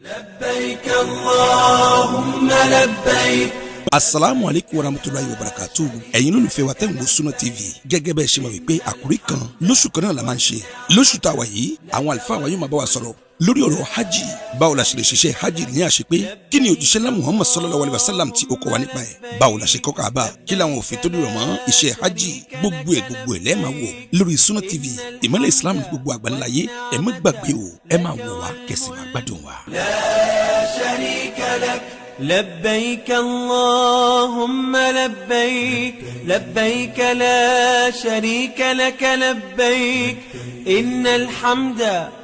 لبيك اللهم لبيك. Asalaamu aleykum warahmatulahi wabarakatu. Ẹ̀yin olólùfẹ́ wa tẹ́ ń wo Sunna TV, gẹ́gẹ́ bẹ́ẹ̀ ṣe mọ̀ wípé àkórí kan lóṣù kan náà la máa ń ṣe. Lóṣù tá a wà yìí, àwọn àlùfáà wa yóò máa bá wa sọ̀rọ̀ lórí ọ̀rọ̀ hajj. Báwo la ṣe lè ṣiṣẹ́ hajj ní àṣepé? Kí ni òjíṣẹ́ ńlá Muhammad sallallahu alayhi wa sallam tí ó kọ́ wa nípa ẹ̀? Báwo la ṣe kọ́ Kaaba? Kí làwọn òfin tó dìrọ̀ mọ́ iṣẹ́ hajj? Gbogbo ẹ̀ gbogbo ẹ̀ lẹ́ẹ̀ máa wò lórí Sunna TV, ìmọ́lẹ̀ Islam ní gbogbo àgbáńláyé. Ẹ má gbàgbé o, ẹ máa wò wá kẹsì máa gbádùn wa. لا شريك لك، لبيك اللهم لبيك، لبيك لا شريك لك لبيك، إن الحمد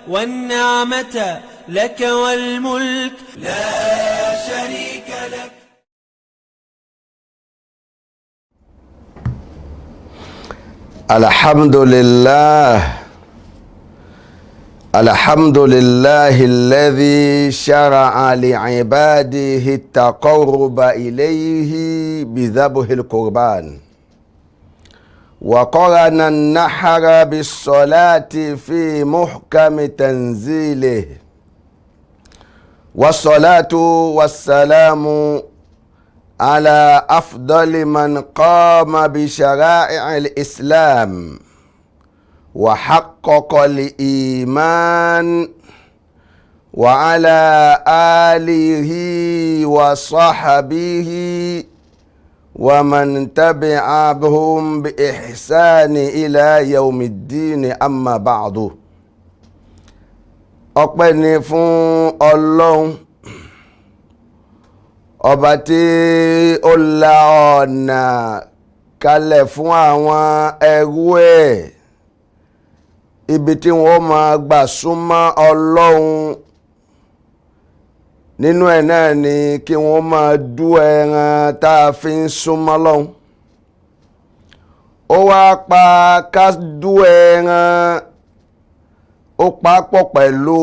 والنعمة لك والملك، لا شريك لك. الحمد لله، الحمد لله الذي شرع لعباده التقرب إليه بذبح القربان، وقرن النحر بالصلاة في محكم تنزيله، والصلاة والسلام على أفضل من قام بشرائع الإسلام وحقق الإيمان، وعلى آله وصحبه ومن تبعهم بإحسان إلى يوم الدين. أما بعد، ọpẹ́ ni fún Ọlọ́run ọba tí ó la ọ̀nà kalẹ̀ fún àwọn ẹrú ẹ̀, ibi tí wọ́n máa gbà súnmọ́ Ọlọ́run nínú ẹ̀ náà ni kí wọ́n máa dú ẹran tá a fi ń súnmọ́ Ọlọ́run. Ó wá pa ká dú ẹran, ó pa pọ̀ pẹ̀lú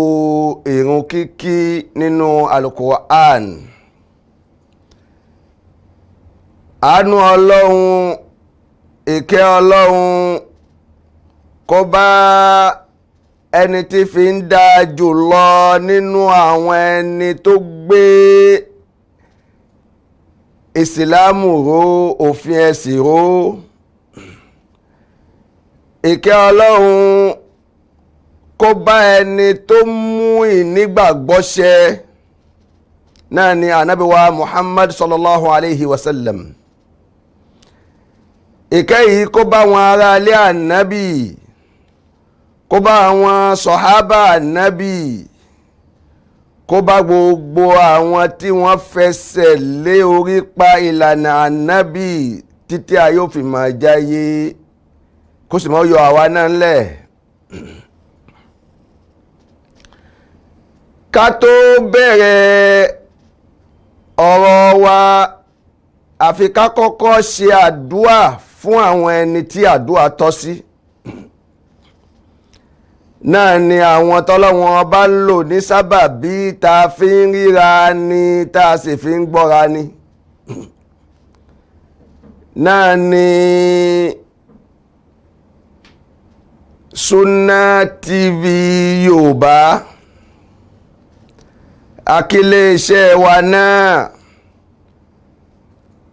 ìrun kíkí nínú Alukur'an. Àánú Ọlọ́run, ìkẹ́ Ọlọ́run kó bá ẹni tí fi ń dáa jù lọ nínú àwọn ẹni tó gbé ìsìlámù ró, òfin ẹ̀sìn ró. Ìkẹ́ Ọlọ́run kó bá ẹni tó mú ìnígbàgbọ́ ṣẹ, náà ni ànábì wa Muhammad sallallahu alayhi wa sallam. Ìkẹ́ yìí kó bá wọn ará ilé ànábì, kó bá àwọn sọ̀hábà ànábì, kó bá gbogbo àwọn tí wọ́n fẹsẹ̀ lé orí pa ìlànà ànábì títí ayé ó fi máa jáyé, kó sì máa yọ àwa náà ńlẹ̀. Ká tó bẹ̀rẹ̀ ọ̀rọ̀ wa, àfi ká kọ́kọ́ ṣe àdúà fún àwọn ẹni tí àdúà tọ́ sí, náà ni àwọn tọ́lọ́wọ́n bá lò ní sábàbí tá a fi ń ríra ni, tá a sì fi ń gbọ́ra ni, náà ni Sunna TV Yorùbá. Akílé iṣẹ́ wa náà,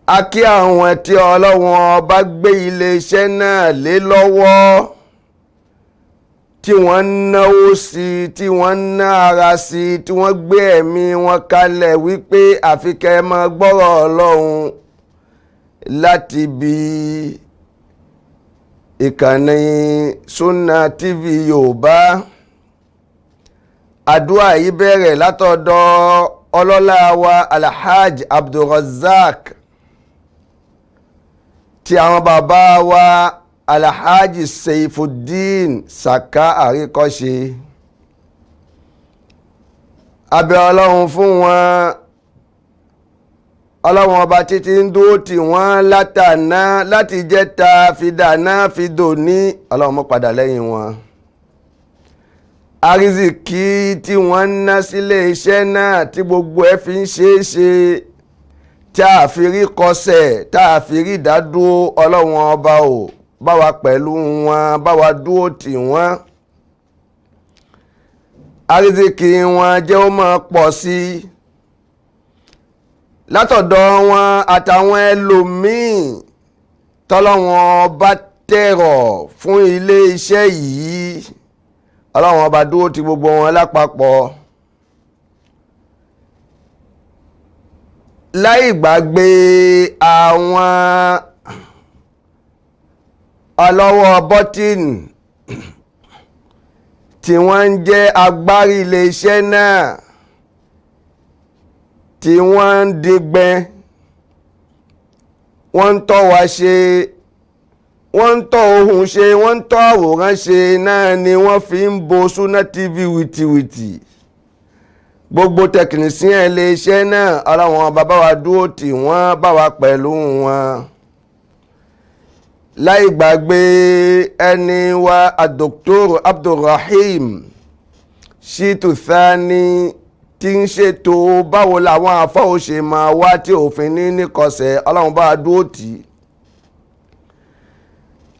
a kí àwọn tí Ọlọ́wọ́n bá gbé iléeṣẹ́ náà lé lọ́wọ́, tí wọ́n ń náwó sí, tí wọ́n ń ná ara sí, tí wọ́n gbé ẹ̀mí wọn kalẹ̀ wípé àfi kẹ́ ẹ máa gbọ́rọ̀ Ọlọ́run láti bí ìkànnì Sunna TV Yorùbá. Àdúrà yìí bẹ̀rẹ̀ látọ̀dọ̀ ọlọ́lá wa Alhaji Abdulrazak, tí àwọn bàbá wa Alhaji Seifuddin Saka Àríkọ́ṣe. Abẹ́ Ọlọ́run fún wọn, Ọlọ́run ọba títí ń dúró tì wọ́n látàná, láti jẹ́ta fi dáná fi dòní, Ọlọ́run mọ́ padà lẹ́yìn wọn. Àrísìkí tí wọ́n ń ná sílé iṣẹ́ náà tí gbogbo ẹ fi ń ṣeé ṣe, tí a fi rí kọsẹ̀, tá a fi rí ìdádúró, Ọlọ́run ọba ò bá wa pẹ̀lú wọn, bá wa dúró tì wọ́n. Àrísìkí wọn jẹ́ ó máa pọ̀ sí i látọ̀dọ̀ wọn àtàwọn ẹlòmíì tọ́lọ́wọ́n bá tẹ̀rọ̀ fún ilé iṣẹ́ yìí. Ọlọ́wọ́n ọba dúró ti gbogbo wọn lápapọ̀. Láì gbàgbé àwọn ọlọ́wọ́ bọ́tìnì tí wọ́n ń jẹ́ agbárí ilé iṣẹ́ náà, tí wọ́n ń digbẹ́, wọ́n ń tọ́ wa ṣe, wọ́n ń tọ́ ohùn ṣe, wọ́n ń tọ́ àwòrán ṣe, náà ni wọ́n fi ń bo Sunna TV wìtìwìtì. Gbogbo tẹkinísíàn ilé iṣẹ́ náà, ọlọ́wọ́n bàbá wa dúró tì wọ́n, bá wa pẹ̀lú wọn. Láì gbàgbé ẹni wa Dr. Abdulrahim Shitu Thani tí ń ṣètò báwo làwọn àfáà ó ṣe máa wá tí òfin ní níkọsẹ̀, ọlọ́run bá dúró tì í.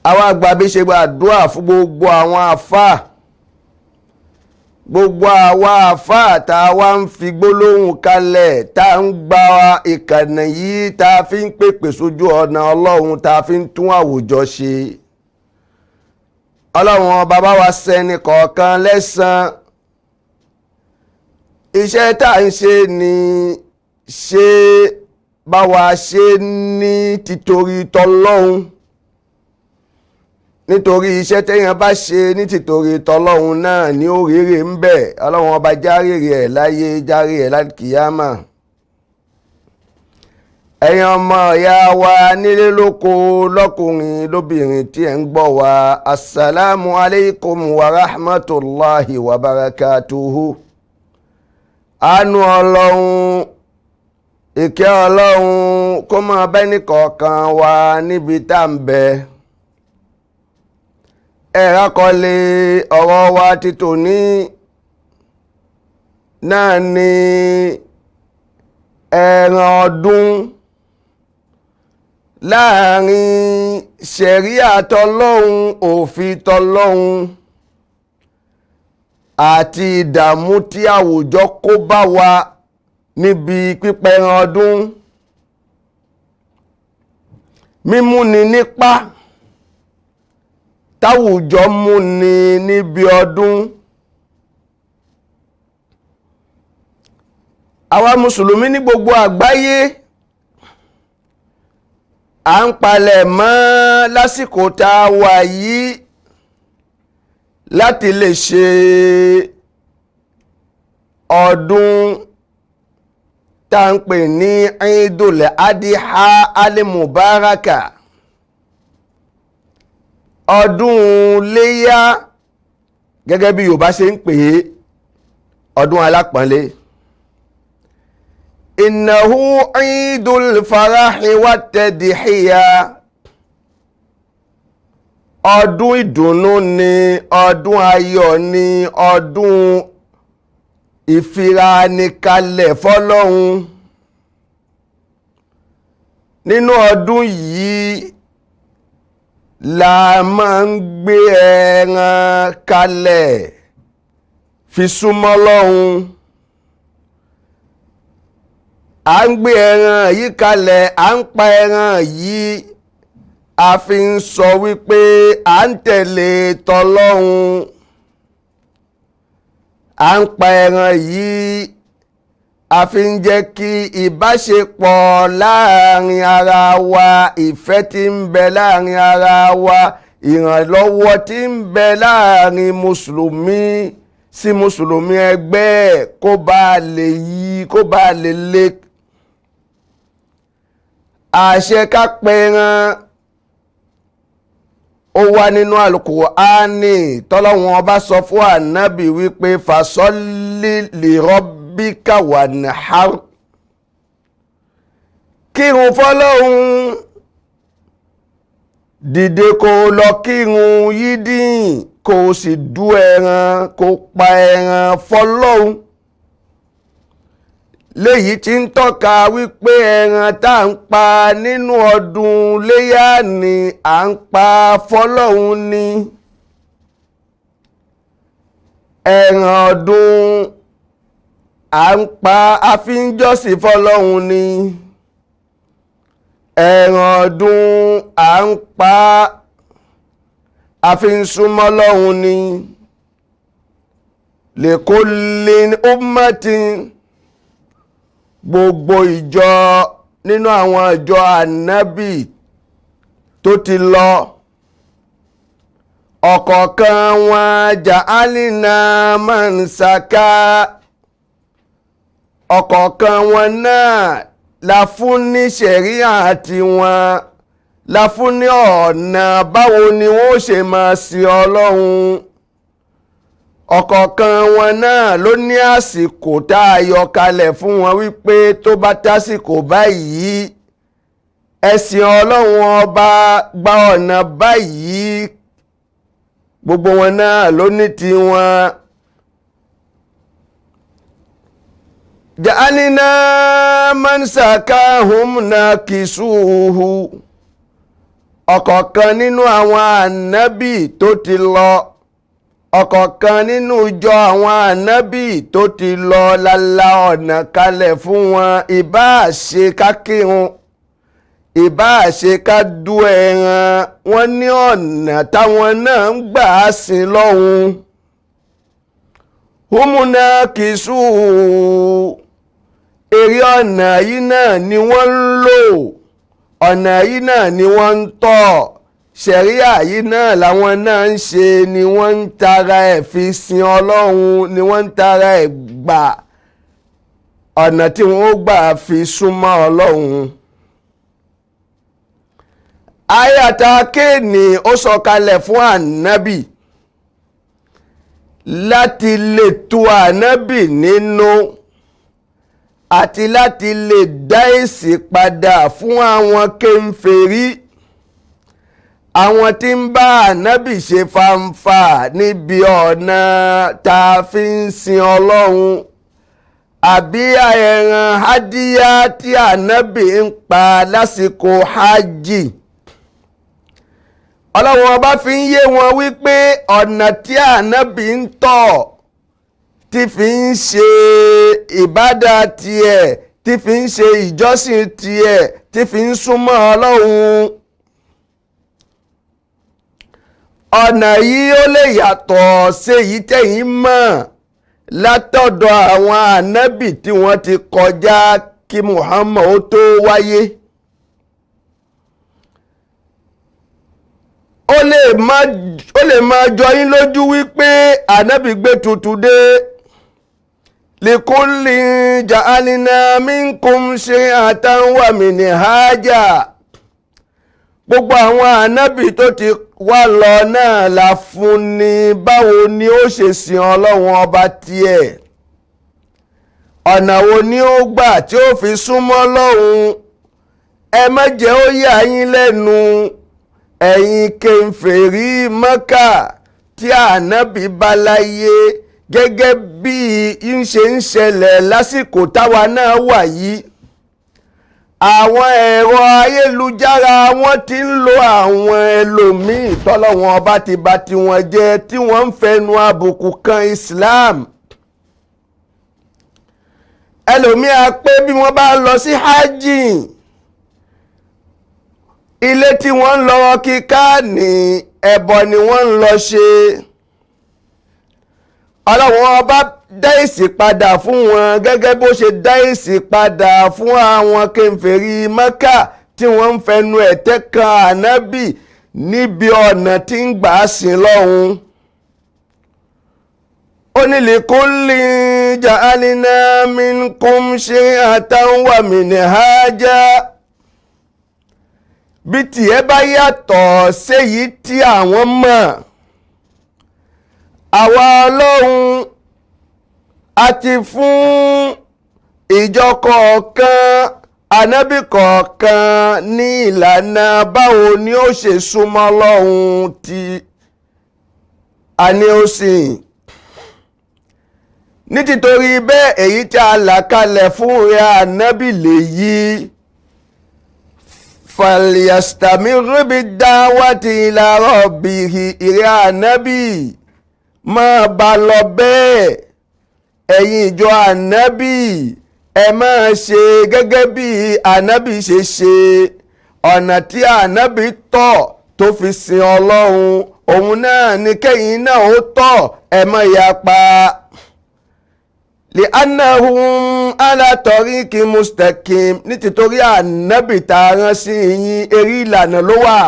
Àwa àgbà bí ṣe gbàdúrà fún gbogbo àwọn àfáà, gbogbo àwa àfáà tá a wá ń fi gbólóhùn kalẹ̀, tá a ń gba ìkànnì yìí, tá a fi ń pèpè sójú ọ̀nà ọlọ́run, tá a fi ń tún àwùjọ ṣe. Ọlọ́run bàbá wa sẹ́ni kọ̀ọ̀kan lẹ́san. Iṣẹ́ tá à ń ṣe ni ṣe bá wa ṣe ní títorí tọlọ́hun, nítorí iṣẹ́ téèyàn bá ṣe ní títorí tọlọ́hun náà ní ó rere ń bẹ. Ọlọ́run ọba járèrè ẹ̀ láyé, járèrè ẹ̀ lákìyámà. Ẹ̀yin ọmọ ìyá wa nílé lóko, lọ́kùnrin lóbìnrin tí ẹ̀ ń gbọ́ wa, assalamu alaikum wa rahmatulahi wa barakatuhu. Àánú ọlọ́run, ìkẹ́ ọlọ́run kó máa bá ẹnìkọ̀ọ̀kan wa níbi tá à ń bẹ. Ẹ̀rá kọ́lé ọ̀rọ̀ wa ti tòní náà ni ẹran ọdún láàrin ṣẹ̀ríà tọlọ́hun, òfin tọlọ́hun àti ìdààmú tí àwùjọ kó bá wa níbi pípẹran ọdún, mímúni nípa táwùjọ múni níbi ọdún. Àwa mùsùlùmí ní gbogbo àgbáyé à ń palẹ̀ mọ́ lásìkò tá a wà yìí láti lè ṣe ọdún tá ń pè ní Eidul Adha al-Mubaraka, ọdún léyá gẹ́gẹ́ bí Yorùbá ṣe ń pè é, ọdún alápọ̀nlé. Innahu Eidul Farahi wa Tadhiya, ọdún ìdùnnú ni, ọdún ayọ̀ ni, ọdún ìfiranikalẹ̀ fọ́lọ́hun. Nínú ọdún yìí la máa ń gbé ẹran kalẹ̀ fi súnmọ́ Ọlọ́hun. À ń gbé ẹran yìí kalẹ̀, à ń pa ẹran yìí, a fi ń sọ wípé à ń tẹ̀lé tọlọ́hun. À ń pa ẹran yìí, a fi ń jẹ́ kí ìbáṣepọ̀ láàrin ara wa, ìfẹ́ tí ń bẹ láàrin ara wa, ìrànlọ́wọ́ tí ń bẹ láàrin mùsùlùmí sí mùsùlùmí ẹgbẹ́ kó bá lè yí, kó bá lè lé. Àṣẹ ká pẹran ó wá nínú Al-Qur'ani, tọ́lọ́hun ọba sọ fún ànábì wípé fasọ́lì li rabbika wanhar, kírun fọ́lọ́hun, dìde kó lọ kírun yídìn, kó sì dú ẹran, kó pa ẹran fọ́lọ́hun. Léyìí tí ń tọ́ka wípé ẹran tá à ń pa nínú ọdún léyà ni à ń pa fọ́lọ́hun ni. Ẹran ọdún à ń pa a fi ń jọ́sìn fọ́lọ́hun ni. Ẹran ọdún à ń pa a fi ń súnmọ́ Ọlọ́hun ni. Likulli ummatin, gbogbo ìjọ nínú àwọn ìjọ ànábì tó ti lọ, ọ̀kọ̀ọ̀kan wọn ja'alna mansaka, ọ̀kọ̀ọ̀kan wọn náà la fún ní ṣẹ̀ríà tiwọn, la fún ní ọ̀nà báwo ni wọ́n ṣe máa sin Ọlọ́run. Ọ̀kọ̀ọ̀kan wọn náà ló ní àsìkò tá a yọ kalẹ̀ fún wọn wípé tó bá tásìkò báyìí, ẹ̀sìn Ọlọ́run ọba gba ọ̀nà báyìí. Gbogbo wọn náà ló ní tiwọn. Ja'alna mansakahum nakisuhu, ọ̀kọ̀ọ̀kan nínú àwọn ànábì tó ti lọ, ọ̀kọ̀ọ̀kan nínú ìjọ àwọn ànábì tó ti lọ lálá ọ̀nà kalẹ̀ fún wọn. Ìbáà ṣe ká kírun, ìbáà ṣe ká dú ẹran, wọ́n ní ọ̀nà táwọn náà ń gbà á sin lọ́hun. Humuna kìsù, eré ọ̀nà yìí náà ni wọ́n ń lò, ọ̀nà yìí náà ni wọ́n ń tọ̀, ṣẹ̀ríà yìí náà làwọn náà ń ṣe, ni wọ́n ń tara ẹ̀ fi sin Ọlọ́run, ni wọ́n ń tara ẹ̀ gbà ọ̀nà tí wọ́n ó gbà fi súnmọ́ Ọlọ́run. Ayata kéènì ó sọ̀kalẹ̀ fún ànábì láti lè tu ànábì nínú àti láti lè dá èsì padà fún àwọn kèfèrí, àwọn tí ń bá ànábì ṣe fanfa níbi ọ̀nà tá a fi ń sin Ọlọ́run, àbí ẹran hádíyá tí ànábì ń pa lásìkò hajj. Ọlọ́run ọba fi ń yé wọn wípé ọ̀nà tí ànábì ń tọ̀ tí fi ń ṣe ìbádà tiẹ̀, tí fi ń ṣe ìjọsìn tiẹ̀, tí fi ń súnmọ́ Ọlọ́run, ọ̀nà yìí ó lè yàtọ̀ séyìí tẹ̀yìn mọ̀ látọ̀dọ̀ àwọn ànábì tí wọ́n ti kọjá kí Muhammad ó tó wáyé. Ó lè máa jọ yín lójú wípé ànábì gbé tuntun dé. Likulli ja'alna minkum shir'atan wa minhaja. Gbogbo àwọn ànábì tó ti wá lọ náà la fún ní báwo ni ó ṣe sin Ọlọ́run ọba tiẹ̀, ọ̀nà wo ni ó gbà tí ó fi súnmọ́ Ọlọ́run. Ẹ má jẹ́ ó yà yín lẹ́nu, ẹ̀yin kèfèrí Mẹ́kà tí ànábì bá láyé, gẹ́gẹ́ bí ń ṣe ń ṣẹlẹ̀ lásìkò táwa náà wà yìí. Àwọn ẹ̀rọ ayélujára wọ́n ti ń lo àwọn ẹlòmíì tọ́lọ́wọ́n ọba ti bà tiwọn jẹ́, tí wọ́n ń fẹnu àbùkù kan Islam. Ẹlòmíì á pé bí wọ́n bá lọ sí hajj, ilé tí wọ́n ń lọ kíká ní ẹbọ ni wọ́n ń lọ ṣe. Ọlọ́run ọba dá èsì padà fún wọn gẹ́gẹ́ bó ṣe dá èsì padà fún àwọn kèfèrí Mẹ́kà tí wọ́n ń fẹnu ẹ̀tẹ́ kan ànábì níbi ọ̀nà tí ń gbà sìn lọ́hun. Ó ní likulli ja'alna minkum shir'atan wa minhaja. Bí tiẹ̀ bá yàtọ̀ séyìí tí àwọn mọ̀, àwa Ọlọ́run a ti fún ìjọ kọ̀ọ̀kan, ànábì kọ̀ọ̀kan ní ìlànà báwo ni ó ṣe súnmọ́ Ọlọ́run tí a ní ó sìn. Ní títorí bẹ́ẹ̀, èyí tí a là kalẹ̀ fún rẹ̀ ànábì lèyí. Fàlìyàsítàmí rúbi dáwàtí ila rabbihi, ìrẹ́ ànábì Máa bá lọ bẹ́ẹ̀, ẹ̀yin ìjọ ànábì, ẹ máa ṣe gẹ́gẹ́ bí ànábì ṣe ṣe. Ọ̀nà tí ànábì tọ̀ tó fi sin Ọlọ́run, òun náà ni kẹ́yìn náà ó tọ̀, ẹ má yapa. Li annahum ala tariqi mustaqim, ní títorí ànábì tá a rán sí yín, eré ìlànà ló wà,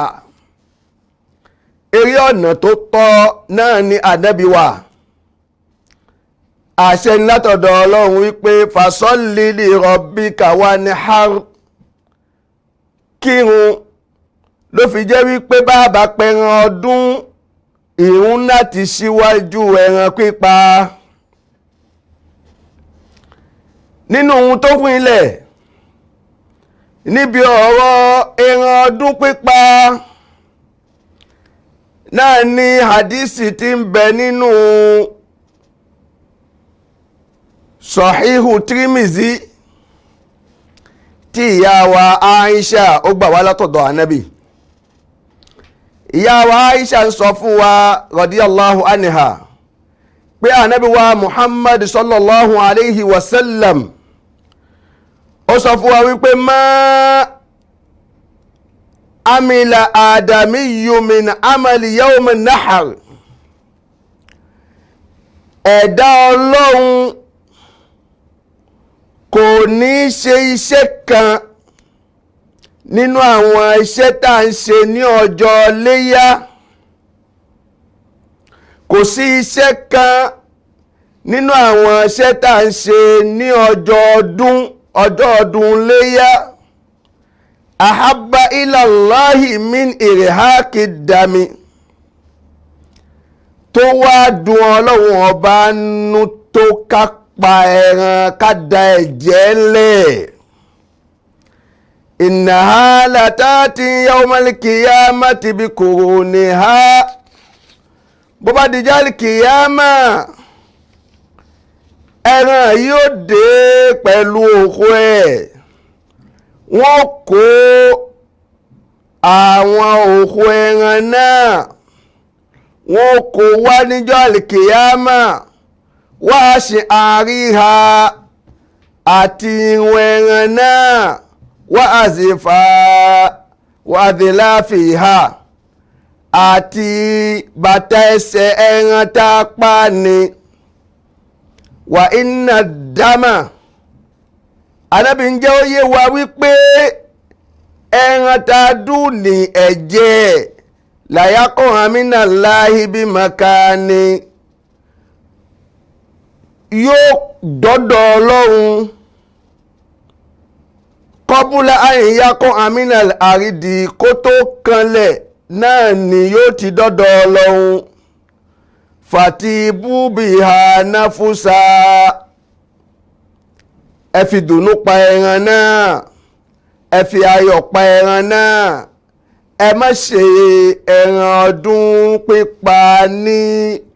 eré ọ̀nà tó tọ́ náà ni ànábì wà. Àṣẹ ní látọ̀dọ̀ Ọlọ́run wípé fasalli li rabbika wanhar, kírun. Ló fi jẹ́ wípé bàbá pẹran ọdún, ìrun láti síwájú ẹran pípa. Nínú ohun tó fún ilẹ̀ níbi ọ̀rọ̀ ẹran ọdún pípa náà ni hadisi tí ń bẹ nínú Sahihu Tirmizi tí ìyá wa Aisha ó gbà wá látọ̀dọ̀ Ànábì. Ìyá wa Aisha ń sọ fún wa radiyallahu anha pé Ànábì wa Muhammad sallallahu alayhi wa sallam ó sọ fún wa wípé ma amila adamiyyu min amali yawm an-nahar, ẹ̀dá Ọlọ́run kò ní ṣe iṣẹ́ kan nínú àwọn iṣẹ́ tá à ń ṣe ní ọjọ́ léyá, kò sí iṣẹ́ kan nínú àwọn iṣẹ́ tá à ń ṣe ní ọjọ́ ọdún, ọjọ́ ọdún léyá, ahabba ilallahi min irhaqi dami, tó wá dùn Ọlọ́run ọba nú tó ká pa ẹran, ká da ẹ̀jẹ̀ lẹ̀. Innaha latati yawmal qiyamati bi quruniha, bó bá dijọ́ kìyàmà, ẹran yóò dé pẹ̀lú òkú ẹ̀, wọ́n kó àwọn òkú ẹran náà, wọ́n kó wá níjọ́ kìyàmà, wá ṣe àríhà àti irun ẹran náà, wá àzìfà wá àdìláfìhà àti bàtà ẹsẹ̀ ẹran tá a pa ni. Wà iná dámà, Ànábì ń jẹ́ ó yé wa wípé ẹran tá a dùn ní ẹ̀jẹ̀ làyàkọ̀ amínà láhì bí màkà ni, yóò dọ́dọ̀ Ọlọ́run kọ́búlá àyìnyákọ́ amínà àrídì, kó tó kanlẹ̀ náà ni yóò ti dọ́dọ̀ Ọlọ́run. Fàtí búbi ha náfúsà, ẹ fi dùnú pa ẹran náà, ẹ fi ayọ̀ pa ẹran náà, ẹ má ṣe ẹran ọdún pípa ní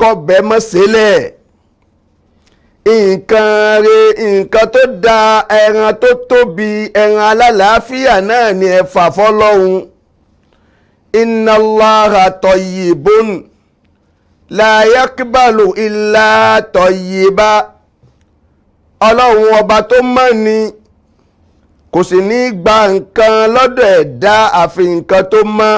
kọ́bẹ̀ mọ́sílẹ̀. Nǹkan re, nǹkan tó da, ẹran tó tóbi, ẹran alálàáfíà náà ni ẹ fà fọ́lọ́hun. Inna Allaha tayyibun la yakbalu illa tayyiba, Ọlọ́run ọba tó mọ́ ni, kò sì ní gba nǹkan lọ́dọ̀ ẹ̀dá àfi nǹkan tó mọ́.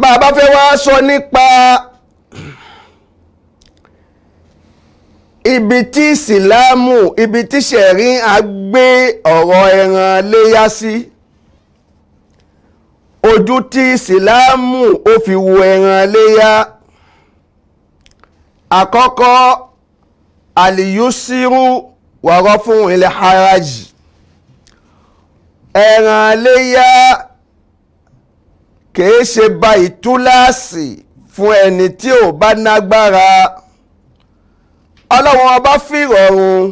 Bàbá fẹ́ wá sọ nípa ibi tí ìsìláàmù, ibi tí ṣẹ̀rí á gbé ọ̀rọ̀ ẹran léyá sí, ojú tí ìsìláàmù ó fi wo ẹran léyá. Àkọ́kọ́, àlìyúsírú wàrọ́ fún ilẹ̀ haraj, ẹran léyá kìí ṣe ba ìtúláàsì fún ẹni tí ò bá nágbára. Ọlọ́run ọba fìrọ̀rùn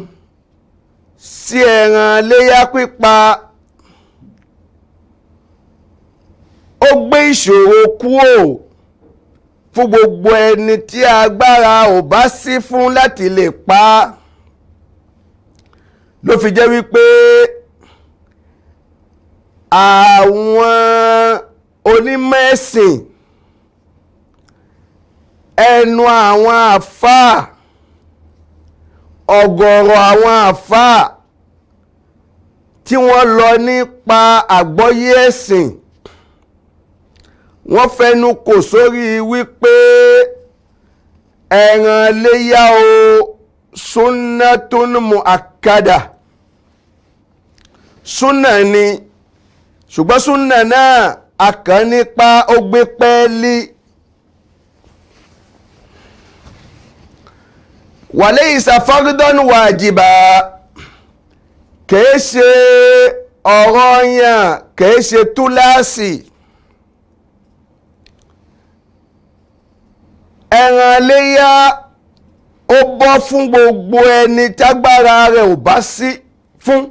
sí ẹran léyá pípa, ó gbé ìṣòro kúrò fún gbogbo ẹni tí agbára ò bá sí fún láti lè pa á. Ló fi jẹ́ wípé àwọn onímọ̀ ẹ̀sìn Ẹnu àwọn àfáà, ọ̀gọ̀rọ̀ àwọn àfáà tí wọ́n lọ nípa àgbọ́yé ẹ̀sìn, wọ́n fẹnu kò sórí wípé ẹran léyà o, sunnatun muakkada, súnà ni, ṣùgbọ́n súnà náà a kàn nípa ó gbé pẹ́ẹ́lí. Walaysa fardan wajiba, kìí ṣe ọ̀ranyàn, kìí ṣe túláàsì. Ẹran léyà ó bọ́ fún gbogbo ẹni tágbára rẹ̀ ò bá sí fún.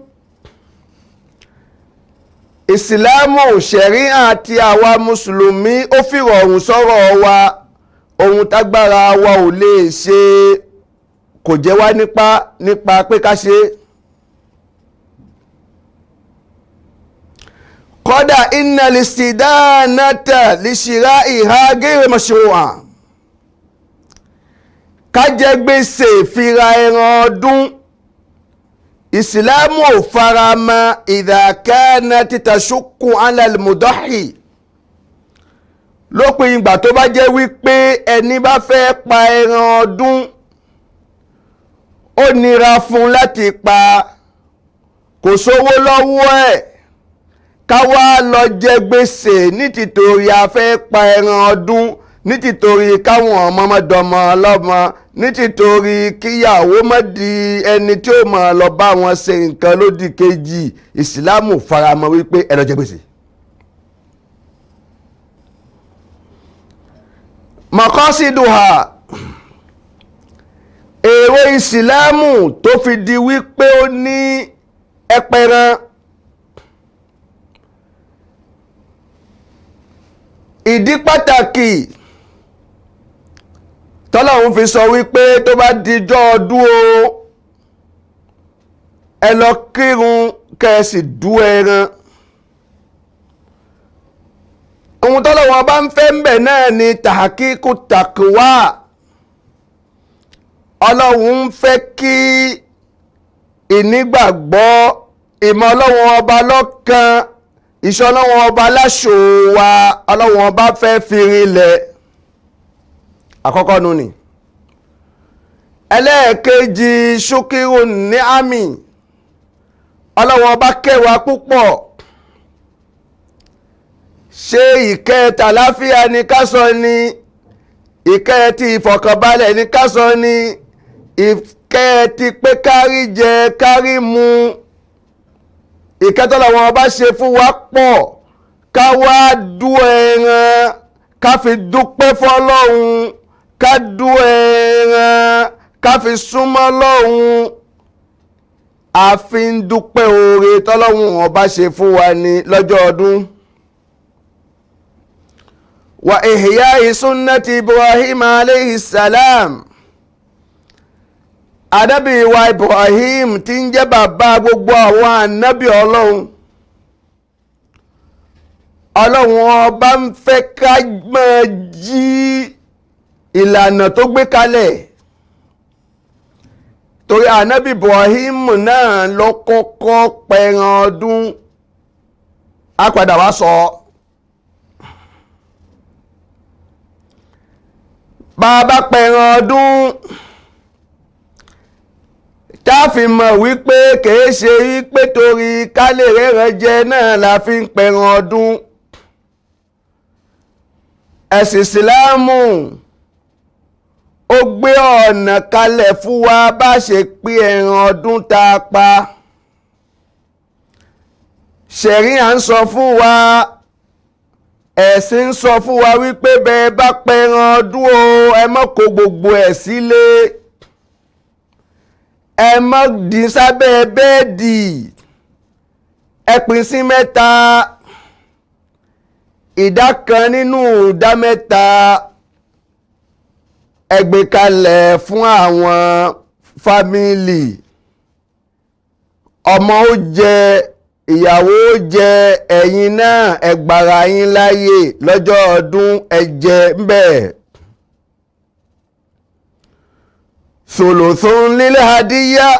Ìsìláàmù ṣẹ̀ríà àti àwa mùsùlùmí ó fìrọ̀rùn sọ̀rọ̀ wa, ohun tágbára wa ò lè ṣe kò jẹ́ wá nípa pé ká ṣe. Kọ́dà inna listidanata lishira'iha ghayr mashru'a, ká jẹ gbèsè fira ẹran ọdún, ìsìláàmù ò fara mọ́ idha kanat tashukku ala al-mudahi, lópin ìgbà tó bá jẹ́ wípé ẹni bá fẹ́ pa ẹran ọdún ó nira fún láti pa, kò sówó lọ́wọ́ ẹ̀, ká wá lọ jẹ gbèsè ní tìtorí a fẹ́ pa ẹran ọdún, ní tìtorí káwọn ọmọdọmọ ọlọ́mọ, ní tìtorí kíyàwó má di ẹni tí ó máa lọ bá wọn ṣe nǹkan lódì kejì. Ìsìláàmù faramọ́ wípé ẹ lọ jẹ gbèsè. Maqasiduha, èrò ìsìláàmù tó fi di wípé ó ní ẹpẹran, ìdí pàtàkì tọ́lọ́hun fi sọ wípé tó bá dijọ́ ọdún o, ẹ lọ kírun kẹ́ sì dú ẹran. Ohun tọ́lọ́hun bá ń fẹ́ ń bẹ̀ náà ni tàkíkù tàkùwà. Ọlọ́hun ń fẹ́ kí ìnígbàgbọ́, ìmọ̀ Ọlọ́hun ọba lọ́kan, ìṣọ́ Ọlọ́hun ọba láṣọ wa, Ọlọ́hun ọba fẹ́ fi rinlẹ̀. Àkọ́kọ́ nu ni. Ẹlẹ́ẹ̀kejì, ṣúkírù ní àmì, Ọlọ́hun ọba kẹwàá púpọ̀. Ṣé ìkẹ́ tàláfíà ni ká sọ ni, ìkẹ́ ti ìfọ̀kànbalẹ̀ ni ká sọ ni, ìkẹ́ ti pé kárí jẹ kárí mu, ìkẹ́ tọ́lọ́hun ọba ṣe fún wa pọ̀, ká wá dú ẹran ká fi dúpẹ́ fọ́lọ́hun, ká dú ẹran ká fi súnmọ́ lọ́hun, a fi ń dúpẹ́ oore tọ́lọ́hun ọba ṣe fún wa ní lọ́jọ́ ọdún. Wa ihya'i sunnati Ibrahim alayhi salam, ànábì wa Ibrahim tí ń jẹ́ bàbá gbogbo àwọn ànábì Ọlọ́hun. Ọlọ́hun ọba ń fẹ́ ká máa jí ìlànà tó gbé kalẹ̀, torí ànábì Ibrahim náà ló kọ́kọ́ pẹran ọdún. Á padà wá sọ bàbá pẹran ọdún tá a fi mọ̀ wípé kìí ṣe wípé torí ká lè rẹ́ran jẹ náà la fi ń pẹran ọdún. Ẹ̀sìn Ìsìláàmù ó gbé ọ̀nà kalẹ̀ fún wa bá ṣe pín ẹran ọdún tá a pa. Ṣẹ̀ríà ń sọ fún wa, ẹ̀sìn ń sọ fún wa wípé bẹ́ẹ̀ bá pẹran ọdún o, ẹ má kó gbogbo ẹ̀ sílé, ẹ má dín sábẹ́ bẹ́ẹ̀dì, ẹ pín sí mẹ́ta, ìdá kan nínú ìdá mẹ́ta ẹ gbé kalẹ̀ fún àwọn fámìlì, ọmọ ó jẹ, ìyàwó ó jẹ, ẹ̀yin náà ẹ gbára yín láàyè lọ́jọ́ ọdún, ẹ jẹ ńbẹ̀. Thuluthun lil hadiya,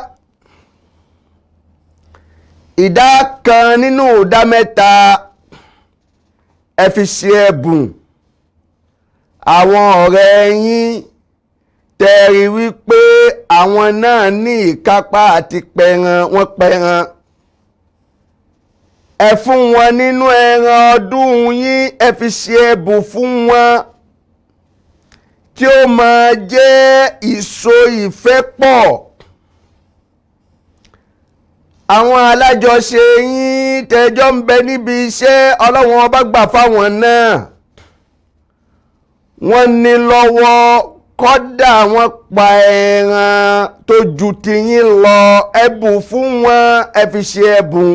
ìdá kan nínú ìdá mẹ́ta ẹ fi ṣe ẹ̀bùn àwọn ọ̀rẹ́ yín tẹ́rí wípé àwọn náà ní ìkápá àti pẹran, wọ́n pẹran. Ẹ fún wọn nínú ẹran ọdún yín, ẹ fi ṣe ẹ̀bùn fún wọn tí ó máa jẹ́ ìso ìfẹ́ pọ̀. Àwọn alájọṣe yín tẹjọ́ ń bẹ níbi iṣẹ́, Ọlọ́run ọba gbà fáwọn náà, wọ́n ní lọ́wọ́, kọ́dà wọ́n pa ẹran tó ju tiyín lọ, ẹ̀bùn fún wọn, ẹ fi ṣe ẹ̀bùn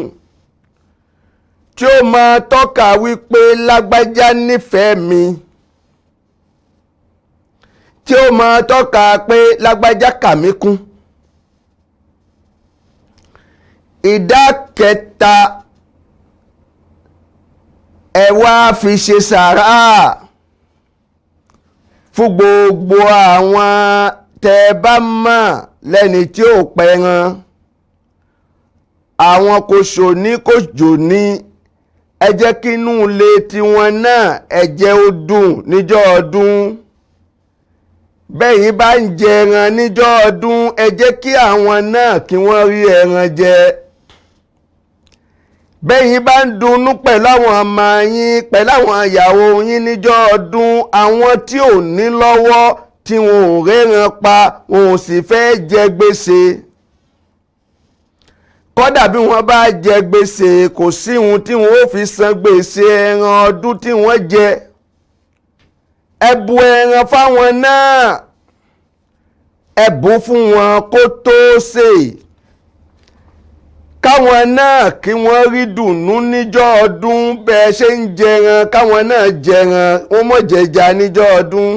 tí ó máa tọ́ka wípé lágbájá nífẹ̀ẹ́ mi, tí ó máa tọ́ka pé lágbájá kà mí kún. Ìdá kẹta ẹ wá fi ṣe sàrà fún gbogbo àwọn tẹ́ bá mọ̀ lẹ́ni tí ó pẹran, àwọn kò ṣòní kò jòní, ẹ jẹ́ kí inú ilé tiwọn náà ẹ jẹ́ ó dùn níjọ́ ọdún. Bẹ́yìn bá ń jẹ ẹran níjọ́ ọdún, ẹ jẹ́ kí àwọn náà kí wọ́n rí ẹran jẹ. Bẹ́yìn bá ń dunnú pẹ̀lú àwọn ọmọ yín, pẹ̀lú àwọn ìyàwó yín níjọ́ ọdún, àwọn tí ò ní lọ́wọ́ tí wọn ò réran pa, wọn ò sì fẹ́ jẹ gbèsè. Kódà bí wọ́n bá jẹ gbèsè, kò sí ohun tí wọ́n ó fi san gbèsè ẹran ọdún tí wọ́n jẹ. Ẹ bu ẹran fáwọn náà, ẹ bù fún wọn kó tó sè, káwọn náà kí wọ́n rí dùnnú níjọ́ ọdún. Bẹ́ẹ̀ ṣe ń jẹran káwọn náà jẹran, wọ́n mọ̀ jẹja níjọ́ ọdún.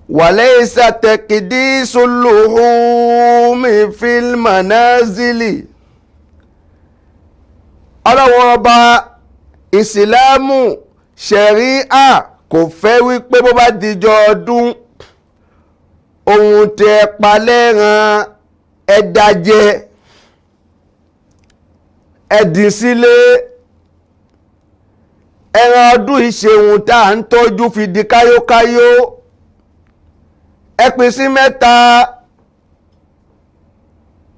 Walaysa taqdisul luhumi fil manazili. Ọlọ́wọ́n ọba ìsìlámù ṣẹ̀ríà kò fẹ́ wípé bó bá dijọ́ ọdún ohun tẹ palẹ́ran ẹ̀dàjẹ́ ẹ̀dín sílé. Ẹran ọdún ìṣeun tá à ń tọ́jú fi di káyókáyó, ẹ pín sí mẹ́ta.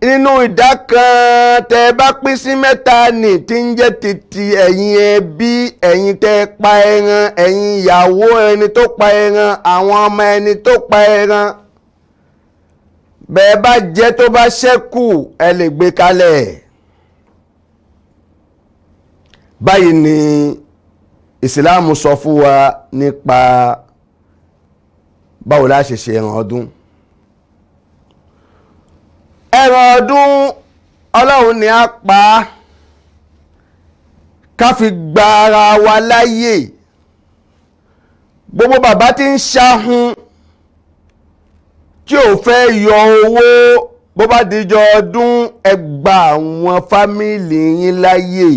Nínú ìdá kan tẹ bá pín sí mẹ́ta ní tí ń jẹ́ títí ẹ̀yin ẹbí, ẹ̀yin tẹ pa ẹran, ẹ̀yin ìyàwó ẹni tó pa ẹran, àwọn ọmọ ẹni tó pa ẹran, bẹ́ẹ̀ bá jẹ tó bá ṣẹ́kù ẹ lè gbé kalẹ̀. Báyìí ni ìsìláàmù sọ fún wa nípa báwo la ṣe ṣe ẹran ọdún. Ẹran ọdún Ọlọ́run ni a pa ká fi gba ara wa láyè. Gbogbo bàbá tí ń ṣahun tí ò fẹ́ yọ owó bó bá dijọ́ ọdún, ẹ gba àwọn fámìlì yín láyè,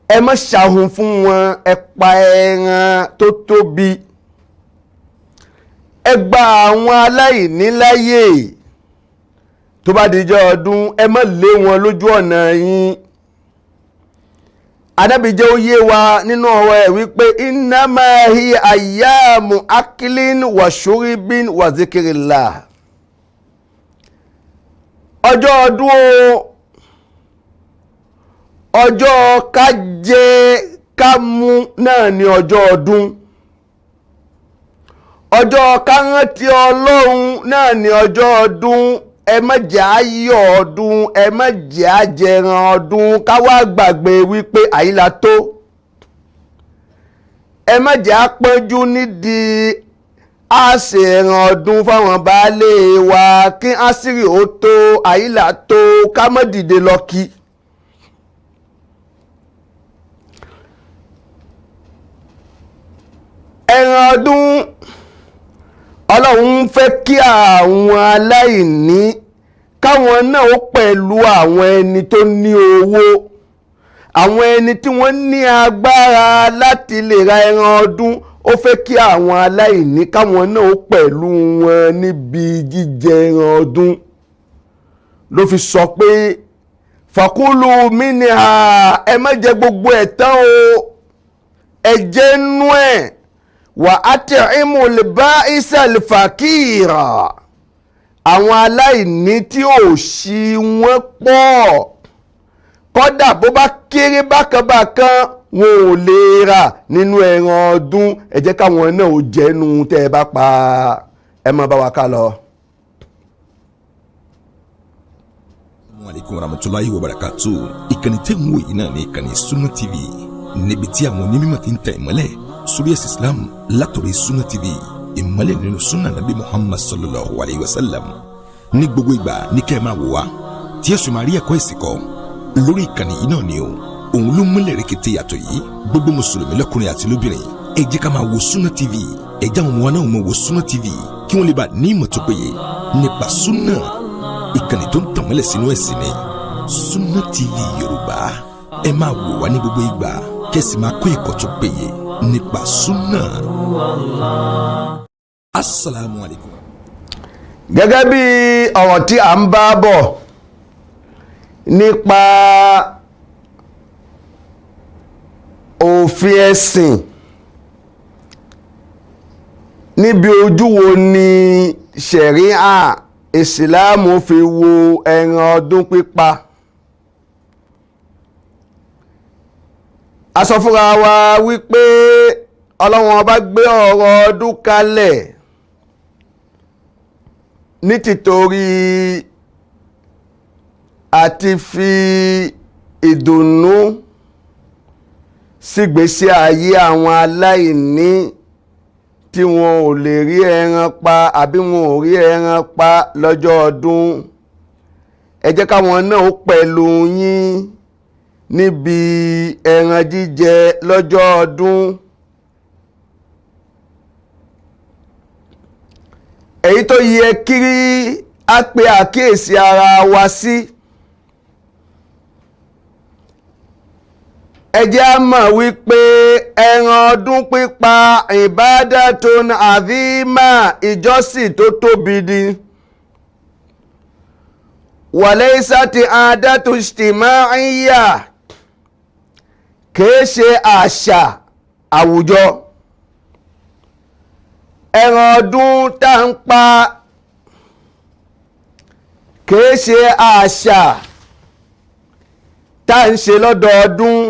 ẹ má ṣahun fún wọn, ẹ pa ẹran tó tóbi, ẹ gba àwọn aláìní láyè. Tó bá dijọ́ ọdún, ẹ má lé wọn lójú ọ̀nà yín. Ànábì jẹ́ ó yé wa nínú ọ̀rọ̀ ẹ̀ wípé innama hiya ayyamu aklin wa shuribin wa zikrillah. Ọjọ́ ọdún o, ọjọ́ ká jẹ ká mu náà ni ọjọ́ ọdún. Ọjọ́ ká rántí Ọlọ́run náà ni ọjọ́ ọdún. Ẹ má jẹ́ á yọ̀ ọdún, ẹ má jẹ́ á jẹran ọdún ká wá gbàgbé wípé àyílá tó. Ẹ má jẹ́ á pọ́njú nídìí á ṣe ẹran ọdún fáwọn baálé wa kí àṣírí ó tó, àyílá tó, ká má dìde lọ kí. Ẹran ọdún Ọlọ́run ń fẹ́ kí àwọn aláìní káwọn náà ó pẹ̀lú àwọn ẹni tó ní owó, àwọn ẹni tí wọ́n ní agbára láti lè ra ẹran ọdún. Ó fẹ́ kí àwọn aláìní káwọn náà ó pẹ̀lú wọn níbi jíjẹ ẹran ọdún, ló fi sọ pé fàkúlù mínìhà, ẹ má jẹ gbogbo ẹ̀ tán o, ẹ jẹ nú ẹ̀, wà á tẹ ìmùlẹ̀bá ìsàlìfàkìrà, àwọn aláìní tí ò sí wọn pọ̀, kódà bó bá kéré bákanbákan wọn ò lè rà nínú ẹran ọdún, ẹ jẹ́ káwọn náà ó jẹ́nu tẹ́ ẹ bá pa. Ẹ má bá wa ká lọ. Alaikum warahmatulahi wabarakatuh. Ìkànnì tẹ́ ń wò yìí náà ní ìkànnì Sunna TV, níbi tí àwọn onímọ̀ ti ń tẹ̀ ìmọ́lẹ̀ sórí ẹ̀sìn Islam látọ̀rọ̀ Sunna TV, ìmọ́lẹ̀ nínú sunna nabi Muhammad sallallahu alayhi wa sallam. Ní gbogbo ìgbà ní kẹ́ ẹ máa wò wá tí ẹ sì máa rí ẹ̀kọ́ ẹ̀sìn kọ́ lórí ìkànnì yìí náà ni o. Òun ló múlẹ̀ rẹ̀kẹ̀tẹ̀ yàtọ̀ yìí. Gbogbo mùsùlùmí lọ́kùnrin àti lóbìnrin, ẹ jẹ́ ká máa wo Sunna TV. Ẹ jẹ́ àwọn ọmọ wa náà máa wo Sunna TV kí wọ́n lè bá ní ìmọ̀ tó péye nípa sunna. Ìkànnì tó ń tànmọ́lẹ̀ sínú ẹ̀sìn ni Sunna TV Yorùbá. Ẹ máa wò wá ní gbogbo ìgbà kẹ́sì máa kó ẹ̀kọ́ tó péye nípa sunna. Asalaamu alaykum. Gẹ́gẹ́ bí ọ̀rọ̀ tí a ń bá bọ̀ nípa òfin ẹ̀sìn, níbi ojú wo ni ṣẹ̀ríà ìsìláàmù fi wo ẹran ọdún pípa, a sọ fúnra wa wípé Ọlọ́run ọba gbé ọ̀rọ̀ ọdún kalẹ̀ ní tìtorí àti fi ìdùnnú sígbésí ayé àwọn aláìní tí wọn ò lè rí ẹran pa àbí wọn ò rí ẹran pa lọ́jọ́ ọdún. Ẹ jẹ́ káwọn náà ó pẹ̀lú yín níbi ẹran jíjẹ lọ́jọ́ ọdún. Èyí tó yẹ kí a pe àkíyèsí ara wa sí, ẹ jẹ́ á mọ̀ wípé ẹran ọdún pípa ìbádàtun àdìmà, ìjọsìn tó tóbi ni. Wàlẹ́sàtì àdàtú ìṣtìmáìyà, kìí ṣe àṣà àwùjọ. Ẹran ọdún tá ń pa kìí ṣe àṣà tá ń ṣe lọ́dọọdún.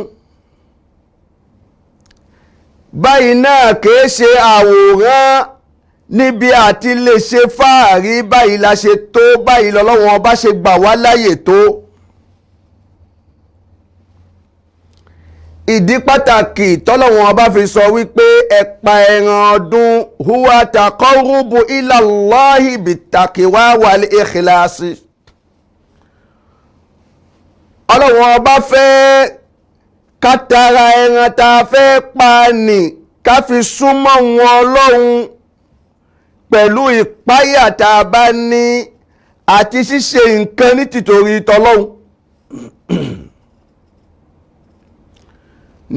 Báyìí náà kìí ṣe àwòrán níbi àti lè ṣe fáàrí, báyìí la ṣe tó, báyìí lọ́lọ́wọ́n ọba ṣe gbà wá láyè tó. Ìdí pàtàkì tọ́lọ́wọ́n ọba fi sọ wípé ẹ pa ẹran ọdún, huwa taqarrubu ila Allahi bittaqiwa wal ikhlasi. Ọlọ́wọ́n ọba fẹ́ ká tara ẹran tá a fẹ́ pa nì ká fi súnmọ́ wọn Ọlọ́run pẹ̀lú ìpáyà tá a bá ní àti ṣíṣe nǹkan ní tìtorí tọlọ́hun.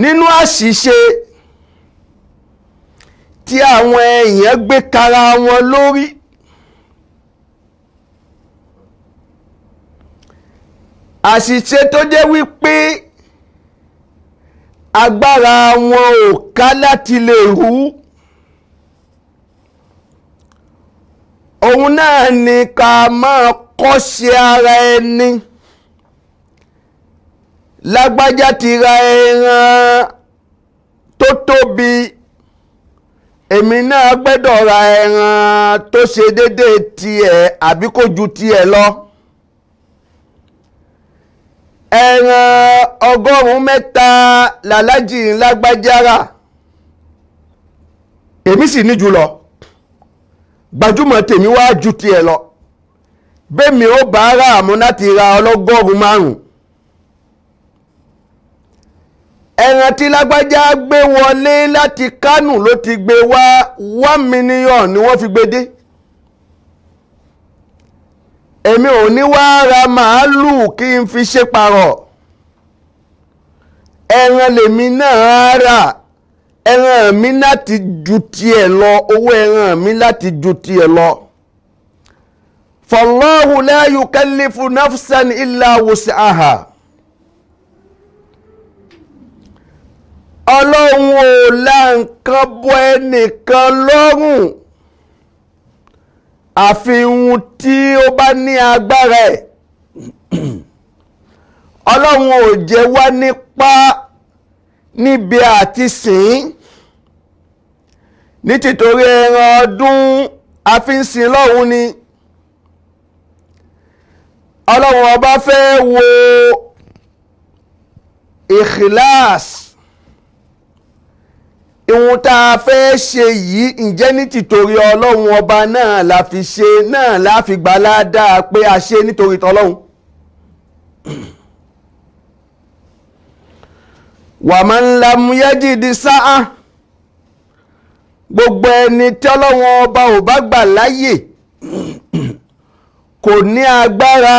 Nínú àṣìṣe tí àwọn èèyàn gbé kara wọn lórí, àṣìṣe tó jẹ́ wípé agbára wọn ò ká láti lè rú, òun náà ni ká máa kọ́ṣe ara ẹni. Lágbájá ti ra ẹran tó tóbi, èmi náà gbẹ́dọ̀ ra ẹran tó ṣe déédéé tiẹ̀ àbí kó ju tiẹ̀ lọ. Ẹran 300 làlájì lágbájá rà, èmi sì ní jùlọ, gbajúmọ̀ tèmi wá ju tiẹ̀ lọ. Bẹ́ẹ̀mi ó bá rà mú láti ra 500. Ẹran tí lágbájá gbé wọlé láti Kánò ló ti gbé wá, 1 million ni wọ́n fi gbé dé. Èmi ò ní wá ra màálù kí n fi ṣe pàrọ̀, ẹran lèmi náà rà Ẹran mi láti ju tiẹ̀ lọ, owó ẹran mi láti ju tiẹ̀ lọ. Fallahu la yukallifu nafsan illa wus'aha. Ọlọ́run ò la nǹkan bọ ẹnìkan lọ́rùn àfi ohun tí ó bá ní agbára ẹ̀. Ọlọ́run ò jẹ wá nípa níbi àti sìn ní títorí ẹran ọdún àfínsìn lọ́hun ni. Ọlọ́run ọba fẹ́ wo ìkìláàs, ìhun tá a fẹ́ ṣe yìí, ǹjẹ́ ní tìtorí Ọlọ́run ọba náà la fi ṣe, náà la fi gbà ládàá pé a ṣe nítorí tọlọ́run. Wa man lam yajid sa'a, gbogbo ẹni tí Ọlọ́run ọba ò bá gbà láyè, kò ní agbára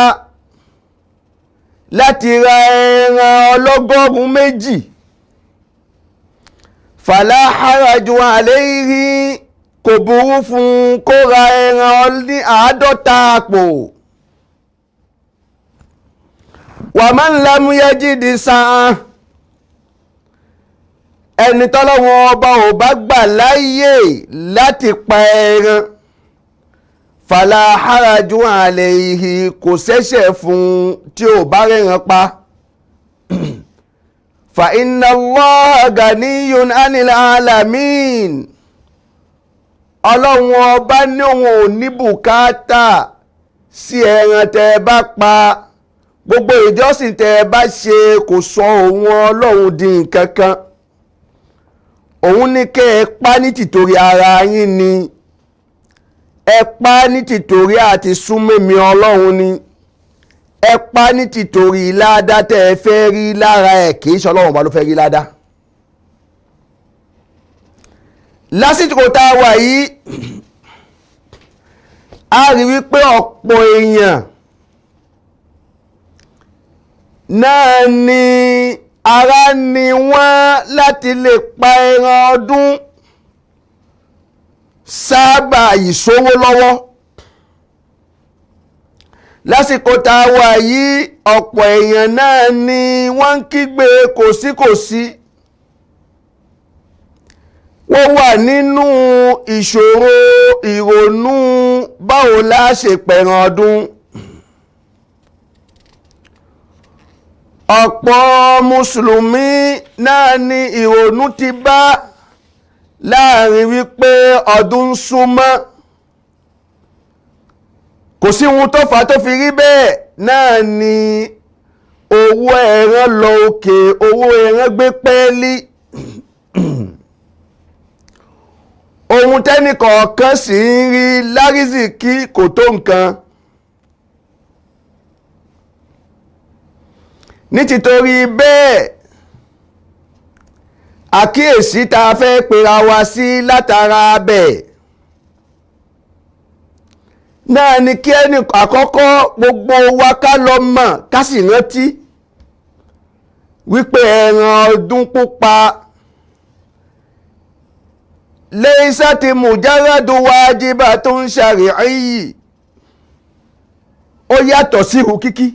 láti ra ẹran 120, fala haraju alayhi, kò burú fún kó ra ẹran ní 50 àpò. Wa man lam yajid sa'a, ẹni tọ́lọ́wọ́n ọba ò bá gbà láyè láti pa ẹran, fala haraju alayhi, kò ṣẹ̀ṣẹ̀ fún tí ò bá rẹ̀ràn pa. Fa inna Allaha ganiyun anil alamin. Ọlọ́run ọba ní òun ò ní bùkátà sí ẹran tẹ́ ẹ bá pa, gbogbo ìjọsìn tẹ́ ẹ bá ṣe kò sọ òun Ọlọ́run di nǹkan kan. Òun ní kẹ́ ẹ pa ní tìtorí ara yín ni, ẹ pa ní tìtorí àti súnmẹ́mi Ọlọ́run ni, ẹ pa ní tìtorí ládá tẹ́ ẹ fẹ́ rí lára ẹ̀, kì í ṣe Ọlọ́run ọba ló fẹ́ rí ládá. Lásìkò tá a wà yìí, a rí wípé ọ̀pọ̀ èèyàn náà ni ara ni wọ́n láti lè pa ẹran ọdún sábà ìṣòwò lọ́wọ́. Lásìkò tá a wà yìí, ọ̀pọ̀ èèyàn náà ni wọ́n ń kígbe kòsíkòsí, wọ́n wà nínú ìṣòro ìrònú báwo la ṣe pẹ̀ràn ọdún. Ọ̀pọ̀ mùsùlùmí náà ni ìrònú ti bá láàrin wípé ọdún ń súnmọ́, kò sí ohun tó fà á tó fi rí bẹ́ẹ̀ náà ni owó ẹran lọ òkè, owó ẹran gbé pẹ́ẹ́lí. Ohun tẹ́nìkọ̀ọ̀kan sì ń rí lárísìkí kò tó nǹkan. Ní títorí bẹ́ẹ̀, àkíyèsí tá a fẹ́ pera wa sí látara abẹ̀ náà ni kí ẹnì àkọ́kọ́ gbogbo wa ká lọ mọ̀ ká sì rántí wípé ẹran ọdún pípa laysat mujarradu wajibatun shar'iyyi, ó yàtọ̀ sí ìhun kíkí.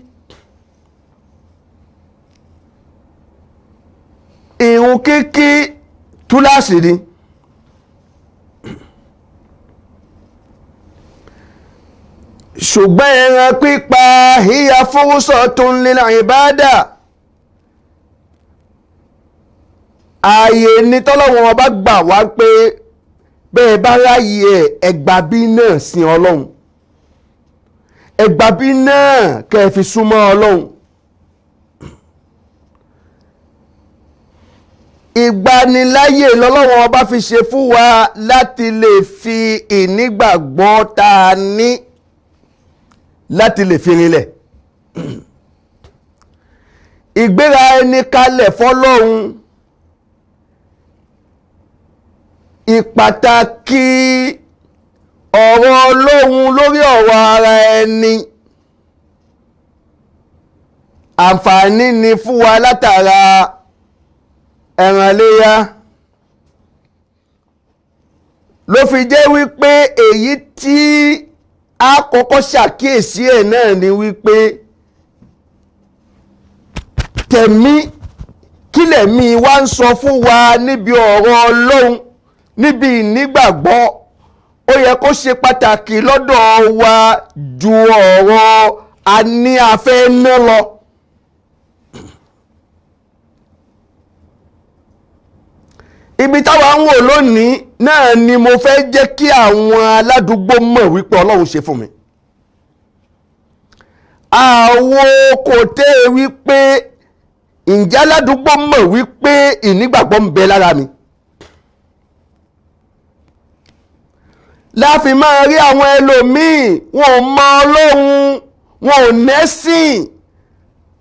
Ìrun kíkí túláàsì ni. Ṣùgbọ́n ẹran pípa hiya fursatun lil ibada, ààyè ni tọ́lọ́wọ́n ọba gbà wá pé bẹ́ẹ̀ bá ráyè ẹgbàbí náà sin Ọlọ́run, ẹgbàbí náà kẹ́ ẹ fi súnmọ́ Ọlọ́run. Ìgbaniláyè lọ́lọ́wọ́n ọba fi ṣe fún wa láti lè fi ìnígbàgbọ́ tá a ní láti lè fi rinlẹ̀. Ìgbéra ẹni kalẹ̀ fọ́lọ́run, ìpàtàkì ọ̀rọ̀ Ọlọ́run lórí ọ̀rọ̀ ara ẹni, àǹfààní ni fún wa látara ẹran iléyá. Ló fi jẹ́ wípé èyí tí a kọ́kọ́ ṣàkíyèsí ẹ̀ náà ni wípé tẹ̀mí kílẹ̀ mi wá ń sọ fún wa níbi ọ̀rọ̀ Ọlọ́run, níbi ìnígbàgbọ́, ó yẹ kó ṣe pàtàkì lọ́dọ̀ wa ju ọ̀rọ̀ a ní afẹ́ ná lọ. Ibi táwa ń wò lónìí náà ni mo fẹ́ jẹ́ kí àwọn aládùúgbò mọ̀ wípé Ọlọ́run ṣe fún mi. Àwo kò tẹ́ wípé ǹjẹ́ aládùúgbò mọ̀ wípé ìnígbàgbọ́ ń bẹ lára mi. Láfi máa rí àwọn ẹlòmíì, wọn ò mọ Ọlọ́run, wọn ò nẹ́sìn,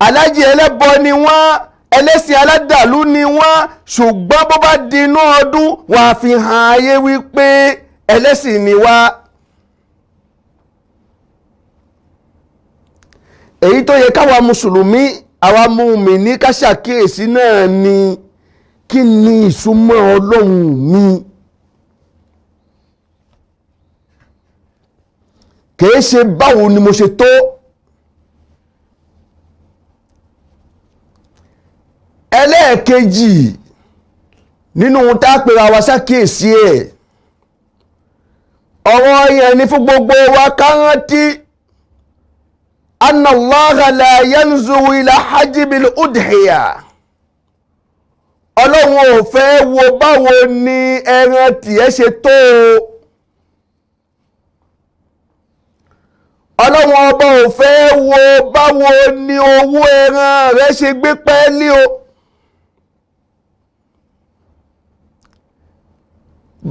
alájì ẹlẹ́bọ ni wọ́n, ẹlẹ́sìn aládàlú ni wọ́n, ṣùgbọ́n bó bá di inú ọdún wọ́n á fi hàn ayé wípé ẹlẹ́sìn ni wá. Èyí tó yẹ káwa mùsùlùmí, àwa mùmínì ká ṣàkíyèsí náà ni kí ni ìsúnmọ́ Ọlọ́run mi. Kìí ṣe báwo ni mo ṣe tó. Ẹlẹ́ẹ̀kejì nínú ohun tá a pèrè àwa ṣàkíyèsí ẹ̀, ọ̀rọ̀ yẹn ni fún gbogbo wa ká rántí anna Allaha la yanzuru ila hajjibil udhiya. Ọlọ́run ò fẹ́ wo báwo ni ẹran tìẹ ṣe tó o. Ọlọ́run ọba ò fẹ́ wo báwo ni owó ẹran rẹ ṣe gbé pẹ́ẹ́lí o.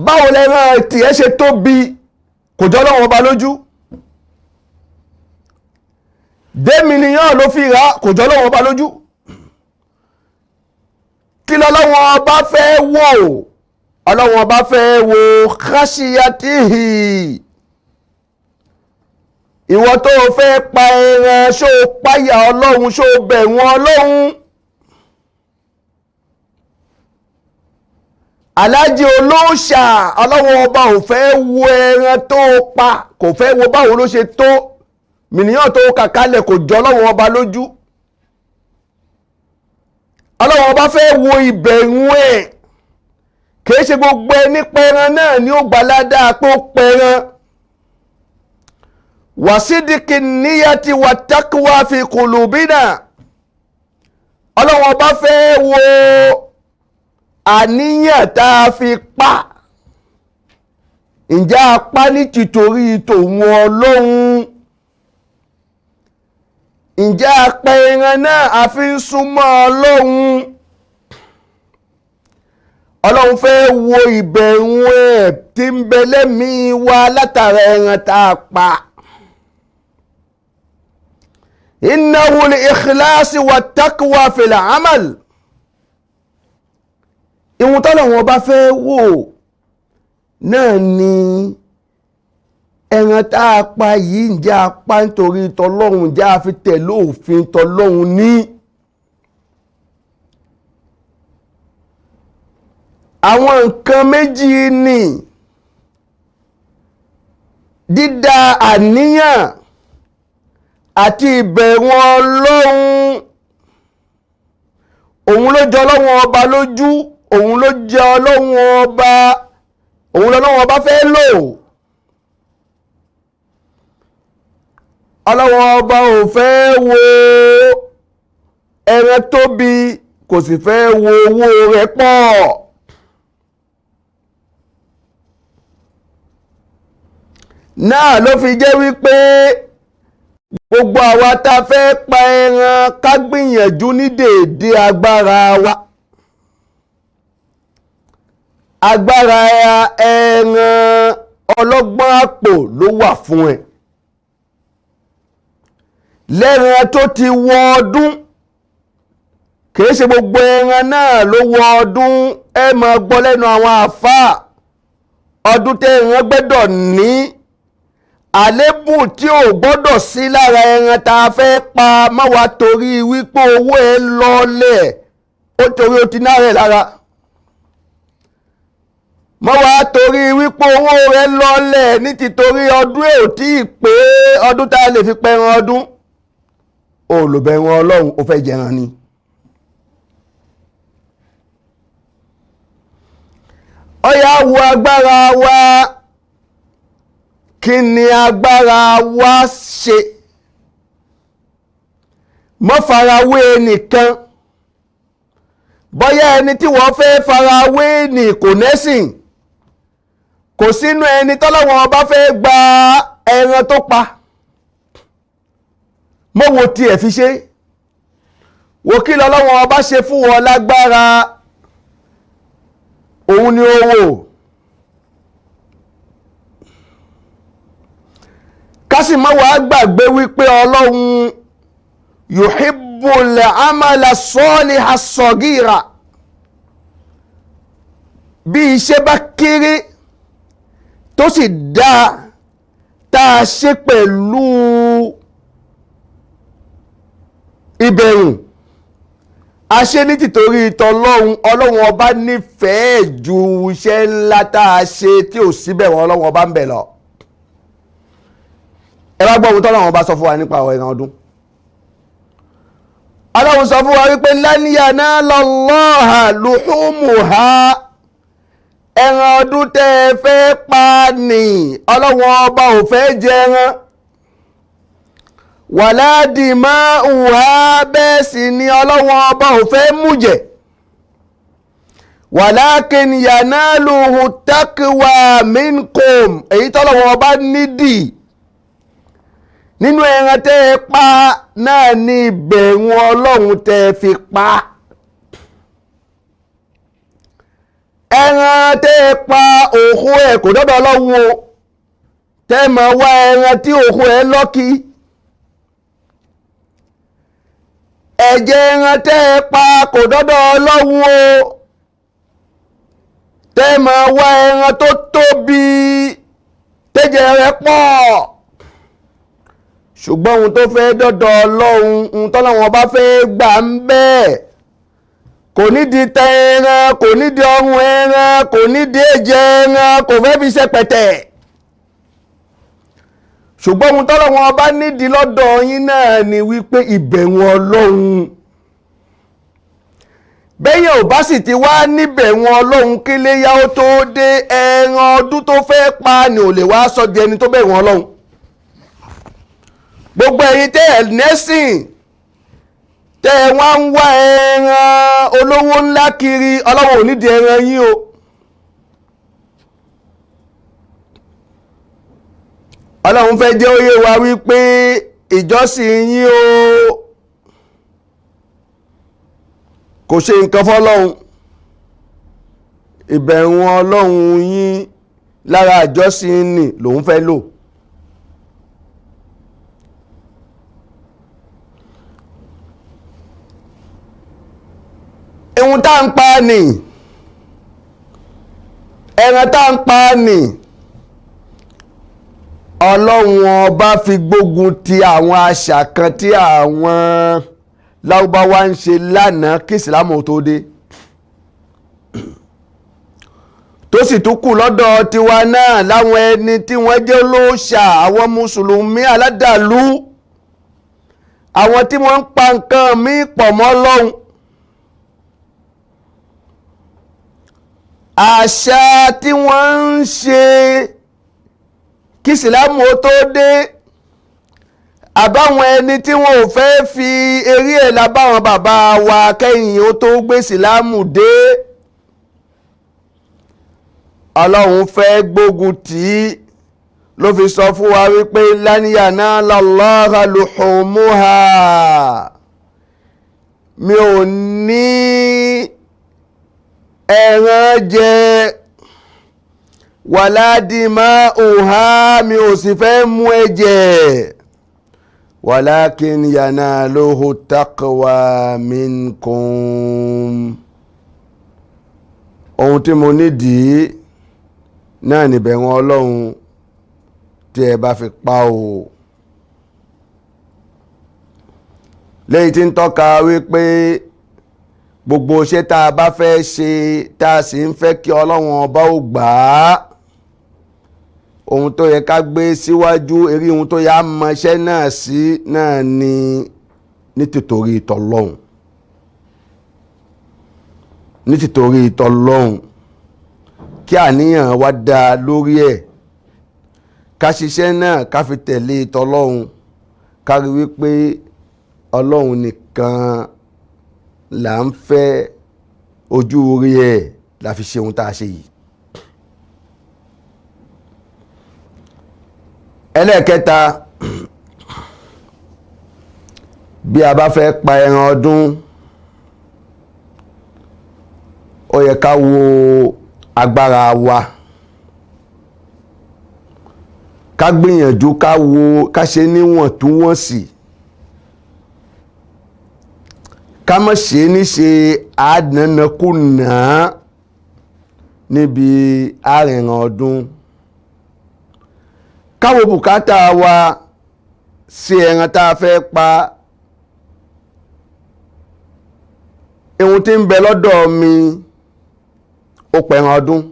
Báwo lẹ́ran tìẹ ṣe tóbi kò jọ Ọlọ́run ọba lójú. Démìnìyàn ló fi rà kò jọ Ọlọ́run ọba lójú. Kí lọ́lọ́run ọba fẹ́ wò? Ọlọ́run ọba fẹ́ wo khashiyatihi. Ìwọ tó o fẹ́ pa ẹran, ṣó o páyà Ọlọ́run, ṣó o bẹ̀rù Ọlọ́run? Aláàjì olóòṣà, Ọlọ́run ọba ò fẹ́ wo ẹran tó o pa, kò fẹ́ wo báwo ló ṣe tó, mìníyàn tó kà kalẹ̀ kò jọ Ọlọ́run ọba lójú. Ọlọ́run ọba fẹ́ wo ìbẹ̀rù ẹ̀. Kìí ṣe gbogbo ẹni pẹran náà ni ó gbalada pé ó pẹran. Wàsídìkì níyàtì wà tákùwà fi kùlùbínà. Ọlọ́run ọba fẹ́ wo àníyàn tá a fi pa. Ǹjẹ́ a pa ní tìtorí tòun Ọlọ́run? Ǹjẹ́ a pa ẹran náà a fi ń súnmọ́ Ọlọ́run? Ọlọ́run fẹ́ wo ìbẹ̀rù ẹ̀ tí ń bẹ lẹ́mìí wa látara ẹran tá a pa. Innahu li-ikhlasi wat-taqwa fil amal. Ìwọ̀n tọ́lọ́run ọba fẹ́ wò náà ni ẹran tá a pa yìí, ǹjẹ́ a pa nítorí tọlọ́run, ǹjẹ́ a fi tẹ̀lé òfin tọlọ́run ní. Àwọn nǹkan méjì ni dídá àníyàn àti ìbẹ̀rù Ọlọ́run. Òun ló jọ Ọlọ́run ọba lójú, òun ló jẹ Ọlọ́run ọba, òun lọ́lọ́run ọba fẹ́ lò. Ọlọ́run ọba ò fẹ́ wo ẹran tóbi, kò sì fẹ́ wo owó rẹ̀ pọ̀. Náà ló fi jẹ́ wípé gbogbo àwa tá a fẹ́ pa ẹran ká gbìyànjú ní déédéé agbára wa. Agbára ẹran ọlọ́gbọ́n àpò ló wà fún ẹ. Lẹ́ran tó ti wọ ọdún, kìí ṣe gbogbo ẹran náà ló wọ ọdún. Ẹ máa gbọ́ lẹ́nu àwọn àfáà, ọdún tẹ́ ẹran gbẹ́dọ̀ ní àlébù tí ò gbọ́dọ̀ sí lára ẹran tá a fẹ́ pa. Má wá torí wípé owó ẹ lọlẹ̀, ó torí ó ti náà rẹ̀ lára. Mọ́ wá torí wípé owó rẹ̀ lọ́lẹ̀ ní tìtorí ọdún ò tí ì pé ọdún tá a lè fi pẹran ọdún. Olùbẹ̀rù Ọlọ́run, ó fẹ́ jẹran ni. Ọ̀yá, wo agbára wa. Kí ni agbára wa ṣe? Mọ́ farawé nìkan. Bóyá ẹni tí wọ́n fẹ́ farawé ní kò nẹ́sìn, kò sínú ẹni tọ́lọ́wọ́n ọba fẹ́ gba ẹran tó pa. Mọ́ wo tiẹ̀ fi ṣe, wo kí lọ́lọ́wọ́n ọba ṣe fún wọn lágbára, òun ni ó wò. Ká sì má wàá gbàgbé wípé Ọlọ́run yuhibbul amala saliha sagira. Bí iṣẹ́ bá kéré tó sì dáa tá a ṣe pẹ̀lú ìbẹ̀rù, a ṣe ní tìtorí tọlọ́run, Ọlọ́run ọba nífẹ̀ẹ́ ju iṣẹ́ ńlá tá a ṣe tí ò síbẹ̀ wọn Ọlọ́run ọba ń bẹ̀ lọ. Ẹ wá gbọ́ ohun tọ́lọ́run ọba sọ fún wa nípa ọ̀rọ̀ ẹran ọdún. Ọlọ́run sọ fún wa wípé lan yanalallaha luhumuha, ẹran ọdún tẹ́ ẹ fẹ́ pa ni Ọlọ́run ọba ò fẹ́ jẹ ẹran, wala dima'uha, bẹ́ẹ̀ sì ni Ọlọ́run ọba ò fẹ́ mújẹ, walakin yanaluhu taqwa minkum, èyí tọ́lọ́run ọba nídìí nínú ẹran tẹ́ ẹ pa náà ní ìbẹ̀rù Ọlọ́run tẹ́ ẹ fi pa. Ẹran tẹ́ ẹ pa òkú ẹ̀ kò dọ́dọ̀ Ọlọ́run o, tẹ́ ẹ máa wá ẹran tí òkú ẹ̀ lọ́kì. Ẹ̀jẹ̀ ẹran tẹ́ ẹ pa kò dọ́dọ̀ Ọlọ́run o, tẹ́ ẹ máa wá ẹran tó tóbi tẹ́jẹ̀ rẹ̀ pọ̀. Ṣùgbọ́n ohun tó fẹ́ dọ́dọ̀ Ọlọ́run, ohun tọ́lọ́run ọba fẹ́ gbà ń bẹ́ẹ̀, kò nídìí tẹ ẹran, kò nídìí ọrùn ẹran, kò nídìí ẹ̀jẹ̀ ẹran, kò fẹ́ fi ṣẹpẹtẹ. Ṣùgbọ́n ohun tọ́lọ́run ọba nídìí lọ́dọ̀ yín náà ni wípé ìbẹ̀rù Ọlọ́run. Bẹ́yẹn ò bá sì ti wá níbẹ̀rù Ọlọ́run, kíléyá ó tó dé, ẹran ọdún tó fẹ́ pa ni ò lè wá sọ di ẹni tó bẹ̀rù Ọlọ́run. Gbogbo ẹ̀yin tẹ́ ẹ̀ nẹ́sìn, tẹ́ ẹ wá ń wá ẹran olówó ńlá kiri, Ọlọ́run ò nídìí ẹran yín o. Ọlọ́run fẹ́ jẹ́ ó yé wa wípé ìjọsìn yín o kò ṣe nǹkan fọ́lọ́run. Ìbẹ̀rù Ọlọ́run yín lára ìjọsìn nì lòun fẹ́ lò. Ohun tá ń pa nì, ẹran tá ń pa nì, Ọlọ́run ọba fi gbógun ti àwọn àṣà kan tí àwọn Lárúbáwá ń ṣe lánàá kí Ìsìlámù tó dé, tó sì tún kù lọ́dọ̀ tiwa náà láwọn ẹni tí wọ́n jẹ́ olóòṣà, àwọn mùsùlùmí aládàlú, àwọn tí wọ́n ń pa nǹkan míì pọ̀ mọ́ Ọlọ́run. Àṣà tí wọ́n ń ṣe kí Ìsìlámù ó tó dé, àbáwọn ẹni tí wọn ò fẹ́ fi eré ẹ̀ lábáwọn bàbá wa kẹ́yìn ó tó gbé Ìsìlámù dé, Ọlọ́run fẹ́ gbógun tì í ló fi sọ fún wa wípé lan yanalallaha luhumuha, mi ò ní ẹran jẹ, wala dima'uha, mi ò sì fẹ́ mú ẹ̀jẹ̀, walakin yanaluhu taqwa minkum. Ohun tí mo nídìí náà níbẹ̀rù Ọlọ́run tí ẹ bá fi pa o. Lẹ́yìn tí ń tọ́ka wípé Gbogbo iṣẹ́ tá a bá fẹ́ ṣe tá a sì ń fẹ́ kí Ọlọ́run ọba ó gbà á, ohun tó yẹ ká gbé síwájú eré, ohun tó yẹ á mọ iṣẹ́ náà sí náà ni nítìtorí tọlọ́hun, nítìtorí tọlọ́hun, kí àníyàn wa dá lórí ẹ̀, ká ṣiṣẹ́ náà ká fi tẹ̀lé tọlọ́hun, ká rí wípé Ọlọ́run nìkan là ń fẹ́ ojú orí ẹ̀ la fi ṣe ohun tá a ṣe yìí. Ẹlẹ́ẹ̀kẹta, bí a bá fẹ́ pa ẹran ọdún, ó yẹ ká wo agbára wa, ká gbìyànjú ká wo ká ṣe níwọ̀ntúnwọ̀nsì, ká má ṣe níṣe àdánakúnà níbi àrìnrìn ọdún, ká wo bùkátà wa sí ẹran tá a fẹ́ pa. Ihun tí ń bẹ lọ́dọ̀ mi ó pẹran ọdún,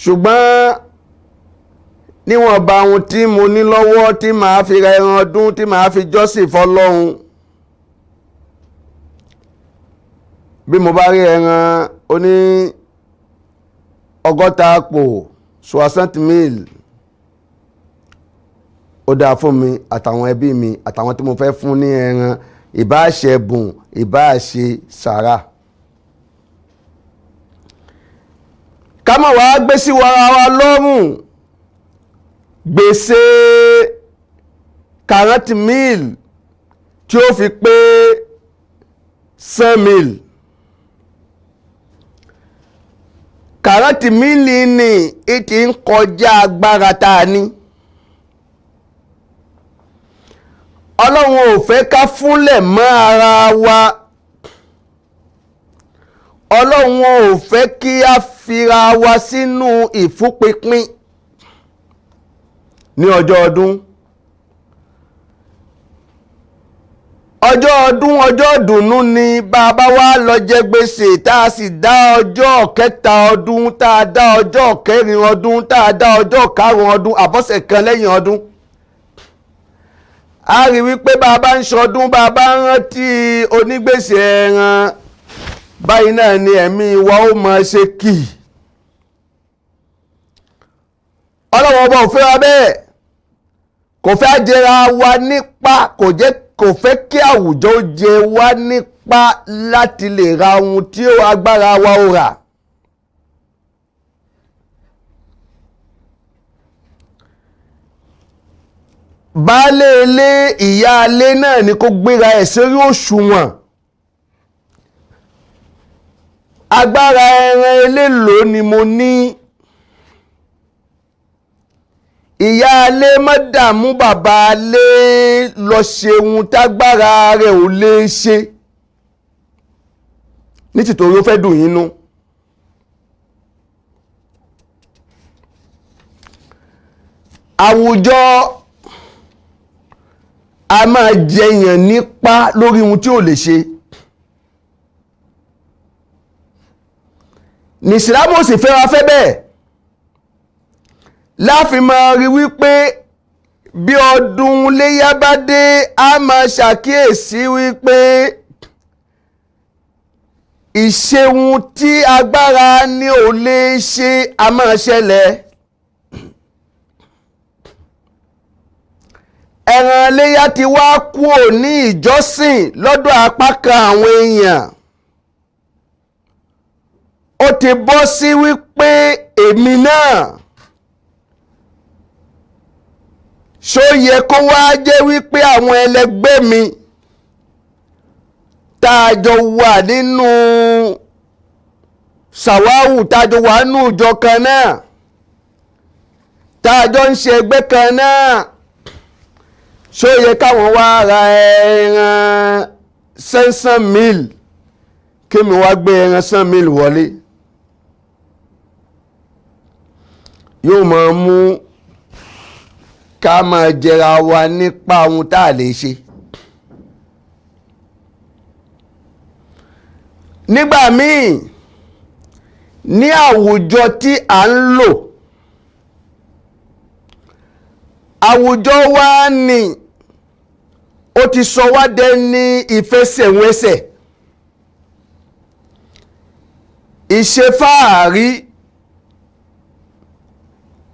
ṣùgbọ́n níwọ̀nba ohun tí mo ní lọ́wọ́ tí màá fi ra ẹran ọdún tí màá fi jọ́sìn fọ́lọ́hun, bí mo bá rí ẹran oní 60 àpò 60 mil, ó dáa fún mi àtàwọn ẹbí mi àtàwọn tí mo fẹ́ fún ní ẹran, ìbáà ṣe ẹ̀bùn, ìbáà ṣe sàrà. Ká má wàá gbé sí wàrà wa lọ́rùn gbèsè 40 mil tí ó fi pé 100 mil. 40 mil ni ìtì ń kọjá agbára tá a ní. Ọlọ́run ò fẹ́ ká fúnlẹ̀ mọ́ ara wa, Ọlọ́run ò fẹ́ kí a fira wa sínú ìfúnpinpin ní ọjọ́ ọdún. Ọjọ́ ọdún ọjọ́ ìdùnnú ni. Bàbá wa lọ jẹ gbèsè tá a sì dá ọjọ́ kẹta ọdún, tá a dá ọjọ́ kẹrin ọdún, tá a dá ọjọ́ karùn-ún ọdún, àbọ̀sẹ̀ kan lẹ́yìn ọdún, a rí wípé bàbá ń ṣọdún, bàbá ń rántí onígbèsè ẹran báyìí náà ni ẹ̀mí wa ó máa ṣe kì. Ọlọ́run ọba ò fẹ́ wa bẹ́ẹ̀, kò fẹ́ jẹra wa nípa, kò fẹ́ kí àwùjọ jẹ wá nípa láti lè ra ohun tí agbára wa ó rà. Baálé ilé, ìyá ilé náà ni kó gbéra ẹ̀ sórí òṣùwọ̀n. Agbára ẹran eléèlò ni mo ní. Ìyá ilé má dààmú bàbá ilé lọ ṣeun tágbára rẹ̀ ò lè ṣe nítìtorí ó fẹ́ dùn yín nú. Àwùjọ a máa jẹyàn nípa lórí ohun tí ò lè ṣe. Ní Ìsìlámù ò sì fẹ́ wa fẹ́ bẹ́ẹ̀, láàfin máa rí wípé bí ọdún léyá bá dé, a máa ṣàkíyèsí wípé ìṣeun tí agbára ni ò lè ṣe a máa ṣẹlẹ̀. Ẹran léyá ti wá kúrò ní ìjọsìn lọ́dọ̀ apá kan àwọn èèyàn, ó ti bọ́ sí wípé èmi náà ṣó yẹ kó wá jẹ́ wípé àwọn ẹlẹgbẹ́ mi tá a jọ wà nínú sàwáwù, tá a jọ wà nínú ìjọ kan náà, tá a jọ ń ṣe ẹgbẹ́ kan náà, ṣó yẹ káwọn wá ra ẹran 500 mil kémi wá gbé ẹran 100 mil wọlé? Yóò máa mú ká máa jẹra wa nípa ohun tá a lè ṣe. Nígbà míì ní àwùjọ tí à ń lò, àwùjọ wa ni ó ti sọ wá dẹni ìfẹsẹ̀wẹsẹ̀, ìṣefáàrí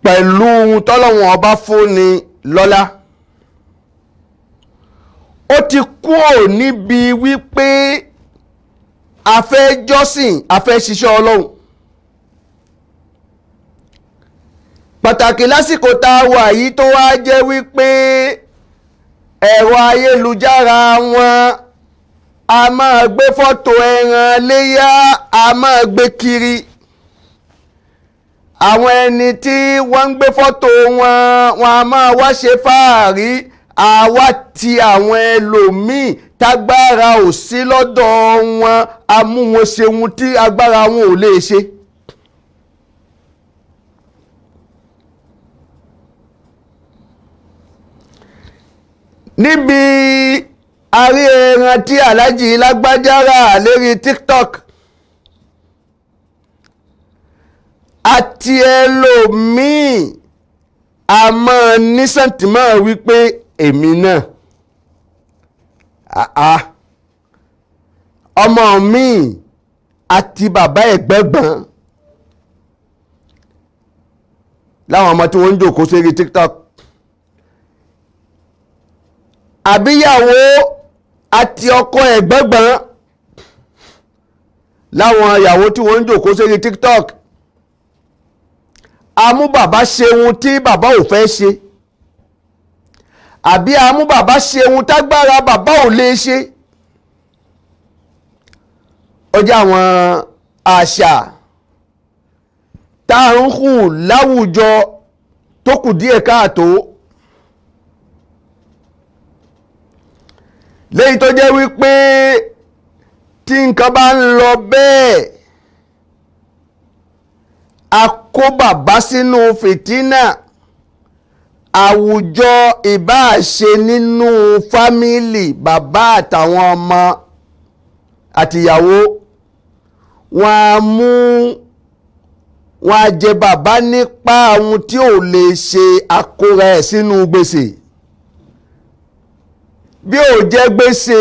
pẹ̀lú ohun tọ́lọ́wọ́n ọba fúnni lọ́lá. Ó ti kúrò níbi wípé a fẹ́ jọ́sìn, a fẹ́ ṣiṣẹ́ Ọlọ́run. Pàtàkì lásìkò tá a wà yìí tó wá jẹ́ wípé ẹ̀rọ ayélujára wọn a máa gbé fọ́tò ẹran léyà, a máa gbé kiri. Àwọn ẹni tí wọ́n ń gbé fọ́tò wọn, wọn a máa wá ṣe fáàrí. Àwa ti àwọn ẹlòmíì tágbára ò sí lọ́dọ̀ wọn, a mú wọn ṣe ohun tí agbára wọn ò lè ṣe. Níbi àrí ẹran tí Alhaji Lágbájá rà lérí TikTok, àti ẹlòmíì a máa ní sẹ́ǹtìmọ́ wípé èmi náà, àá ọmọ mi àti bàbá ẹ̀gbẹ́gbọ̀n láwọn ọmọ tí wọ́n ń jòkó sórí TikTok, àbíyàwó àti ọkọ ẹ̀gbẹ́gbọ̀n láwọn ìyàwó tí wọ́n ń jòkó sórí TikTok. Amú bàbá ṣe ohun tí bàbá ò fẹ́ ṣe, àbí amú bàbá ṣe ohun tágbára bàbá ò lè ṣe. Ó jẹ́ àwọn àṣà tá à ń hù láwùjọ tó kù díẹ̀ káàtó, léyìí tó jẹ́ wípé tí nǹkan bá ń lọ bẹ́ẹ̀, a kó bàbá sínú fìtínà. Àwùjọ ìbáṣe nínú fámìlì, bàbá àtàwọn ọmọ àtìyàwó, wọn á mú wọn á jẹ bàbá nípa ohun tí ò lè ṣe, àkóra ẹ̀ sínú gbèsè. Bí ò jẹ gbèsè,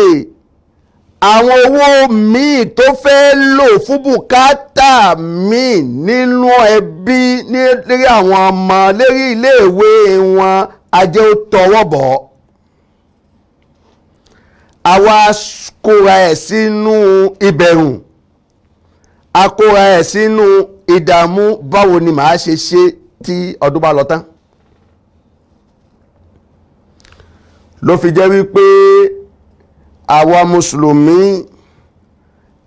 àwọn owó míì tó fẹ́ lò fún bùkátà míì nínú ẹbí, lérí àwọn ọmọ, lérí iléèwé wọn, ajé ó tọwọ́ bọ̀. Àwa kóra ẹ̀ sínú ìbẹ̀rù, a kóra ẹ̀ sínú ìdààmú. Báwo ni màá ṣe ṣe tí ọdún bá lọ tán? Ló fi jẹ́ wípé àwa mùsùlùmí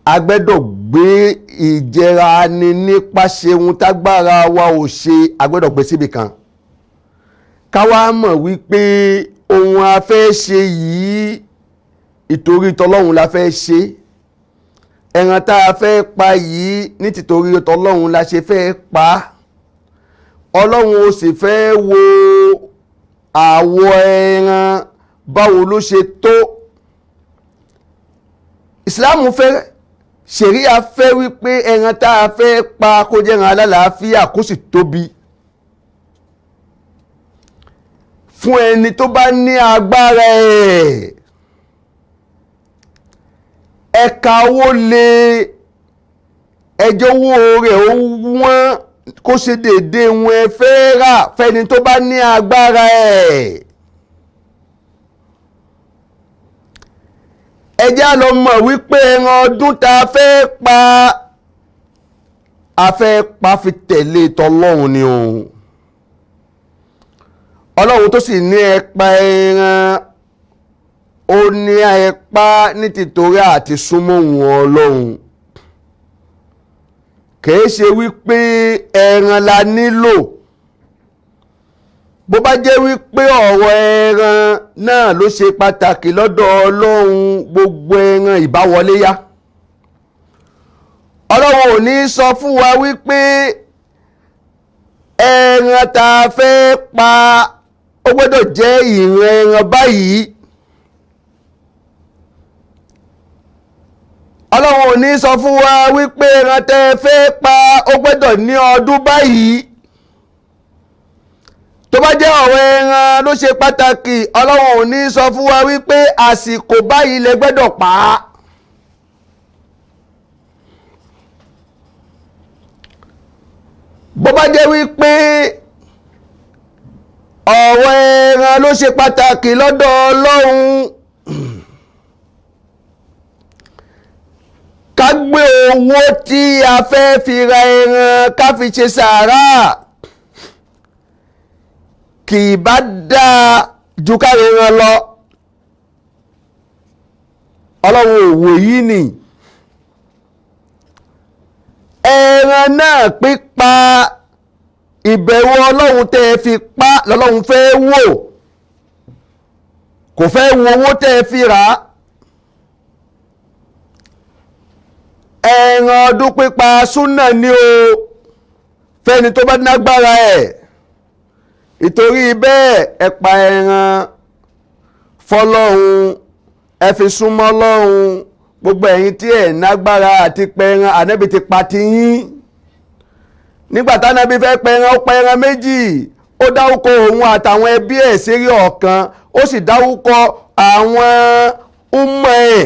a gbẹ́dọ̀ gbé ìjẹra ni nípa ṣe ohun tágbára wa ò ṣe, a gbẹ́dọ̀ gbé síbi kan, ká wá mọ̀ wípé ohun a fẹ́ ṣe yìí, ìtorí tọlọ́hun la fẹ́ ṣe. Ẹran tá a fẹ́ pa yìí, ní tìtorí tọlọ́hun la ṣe fẹ́ pa. Ọlọ́hun ó sì fẹ́ wo àwọ̀ ẹran báwo ló ṣe tó. Ìsìláàmù fẹ́, ṣẹ̀ríà fẹ́ wípé ẹran tá a fẹ́ pa kó jẹ́ ẹran alálàáfíà, kó sì tóbi. Fún ẹni tó bá ní agbára ẹ̀, ẹ̀ka owó lè ẹjọ́ owó rẹ̀ ó wọ́n, kó ṣe déédéé wọn ẹ fẹ́ rà fẹ́ni tó bá ní agbára ẹ̀. Ẹ jẹ́ á lọ mọ̀ wípé ẹran ọdún tá a fẹ́ pa, a fẹ́ pa fi tẹ̀lé tọlọ́run ni o. Ọlọ́run tó sì ní ẹ pa ẹran, ó ní ẹ pa ní tìtorí àti súnmọ́ òun Ọlọ́run. Kìí ṣe wípé ẹran la nílò. Bó bá jẹ́ wípé ọ̀rọ̀ ẹran náà ló ṣe pàtàkì lọ́dọ̀ Ọlọ́run, gbogbo ẹran ìbáwọlé yá. Ọlọ́run ò ní sọ fún wa wípé ẹran tá a fẹ́ pa ó gbọ́dọ̀ jẹ́ ìran ẹran báyìí. Ọlọ́run ò ní sọ fún wa wípé ẹran tẹ́ fẹ́ pa ó gbọ́dọ̀ ní ọdún báyìí. Tó bá jẹ́ ọ̀rọ̀ ẹran ló ṣe pàtàkì, Ọlọ́run ò ní sọ fún wa wípé àsìkò báyìí lẹ gbọ́dọ̀ pa á. Bó bá jẹ́ wípé ọ̀rọ̀ ẹran ló ṣe pàtàkì lọ́dọ̀ Ọlọ́run, ká gbé owó tí a fẹ́ fi ra ẹran ká fi ṣe sàárà kì í bá dáa ju ká ra ẹran lọ. Ọlọ́run òwò yìí ni ẹran náà pípa, ìbẹ̀rù Ọlọ́run tẹ́ ẹ fi pa lọ́lọ́run fẹ́ wò, kò fẹ́ wo owó tẹ́ ẹ fi rà á. Ẹran ọdún pípa súnà ni o, fẹ́ni tó bá nágbára ẹ̀. Ìtorí bẹ́ẹ̀ ẹ pa ẹran fọlọ́run, ẹ fi súnmọ́ Ọlọ́run. Gbogbo ẹ̀yin tí ẹ̀ nágbára àti pẹran, Ànábì ti pa tiyín. Nígbà tánábì fẹ́ pẹran, ó pẹran méjì, ó dárúkọ òun àtàwọn ẹbí ẹ̀ sérí ọ̀kan, ó sì dárúkọ àwọn ọmọ ẹ̀,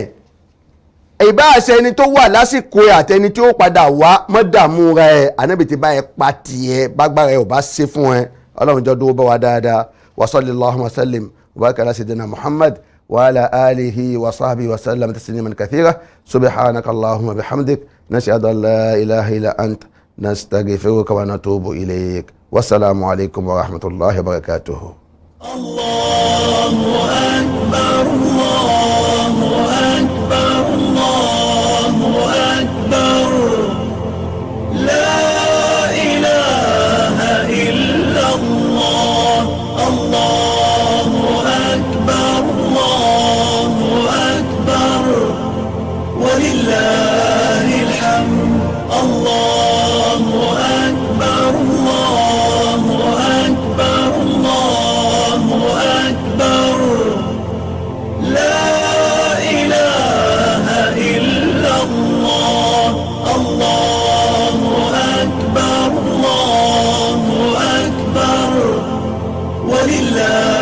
ìbá àṣẹ ẹni tó wà lásìkò ẹ̀ àtẹni tí ó padà wá, mọ́ dààmú rẹ̀. Ànábì ti bá ẹ pa tiẹ̀, bágbára ẹ ò bá ṣe fún ẹ. Ọlọ́run jọ dúró bá wa dáadáa. Wa sallallahu wa sallim wa baraka ala sayyidina Muhammad wa ala alihi wa sahbihi wa sallam tasliman kathira. Subhanaka allahumma bihamdik, nashhadu an la ilaha illa ant, nastaghfiruka wa natubu ilayk. Wassalamu alaikum wa rahmatullahi wa barakatuhu. Allahu akbar, Allahu akbar, Allahu akbar, la ilaha illa Allah, Allahu akbar, Allahu akbar, walillahi alhamd, Allahu akbar, Allahu akbar, Allahu akbar, la ilaha illa Allah, Allahu akbar, Allahu akbar, walillahi.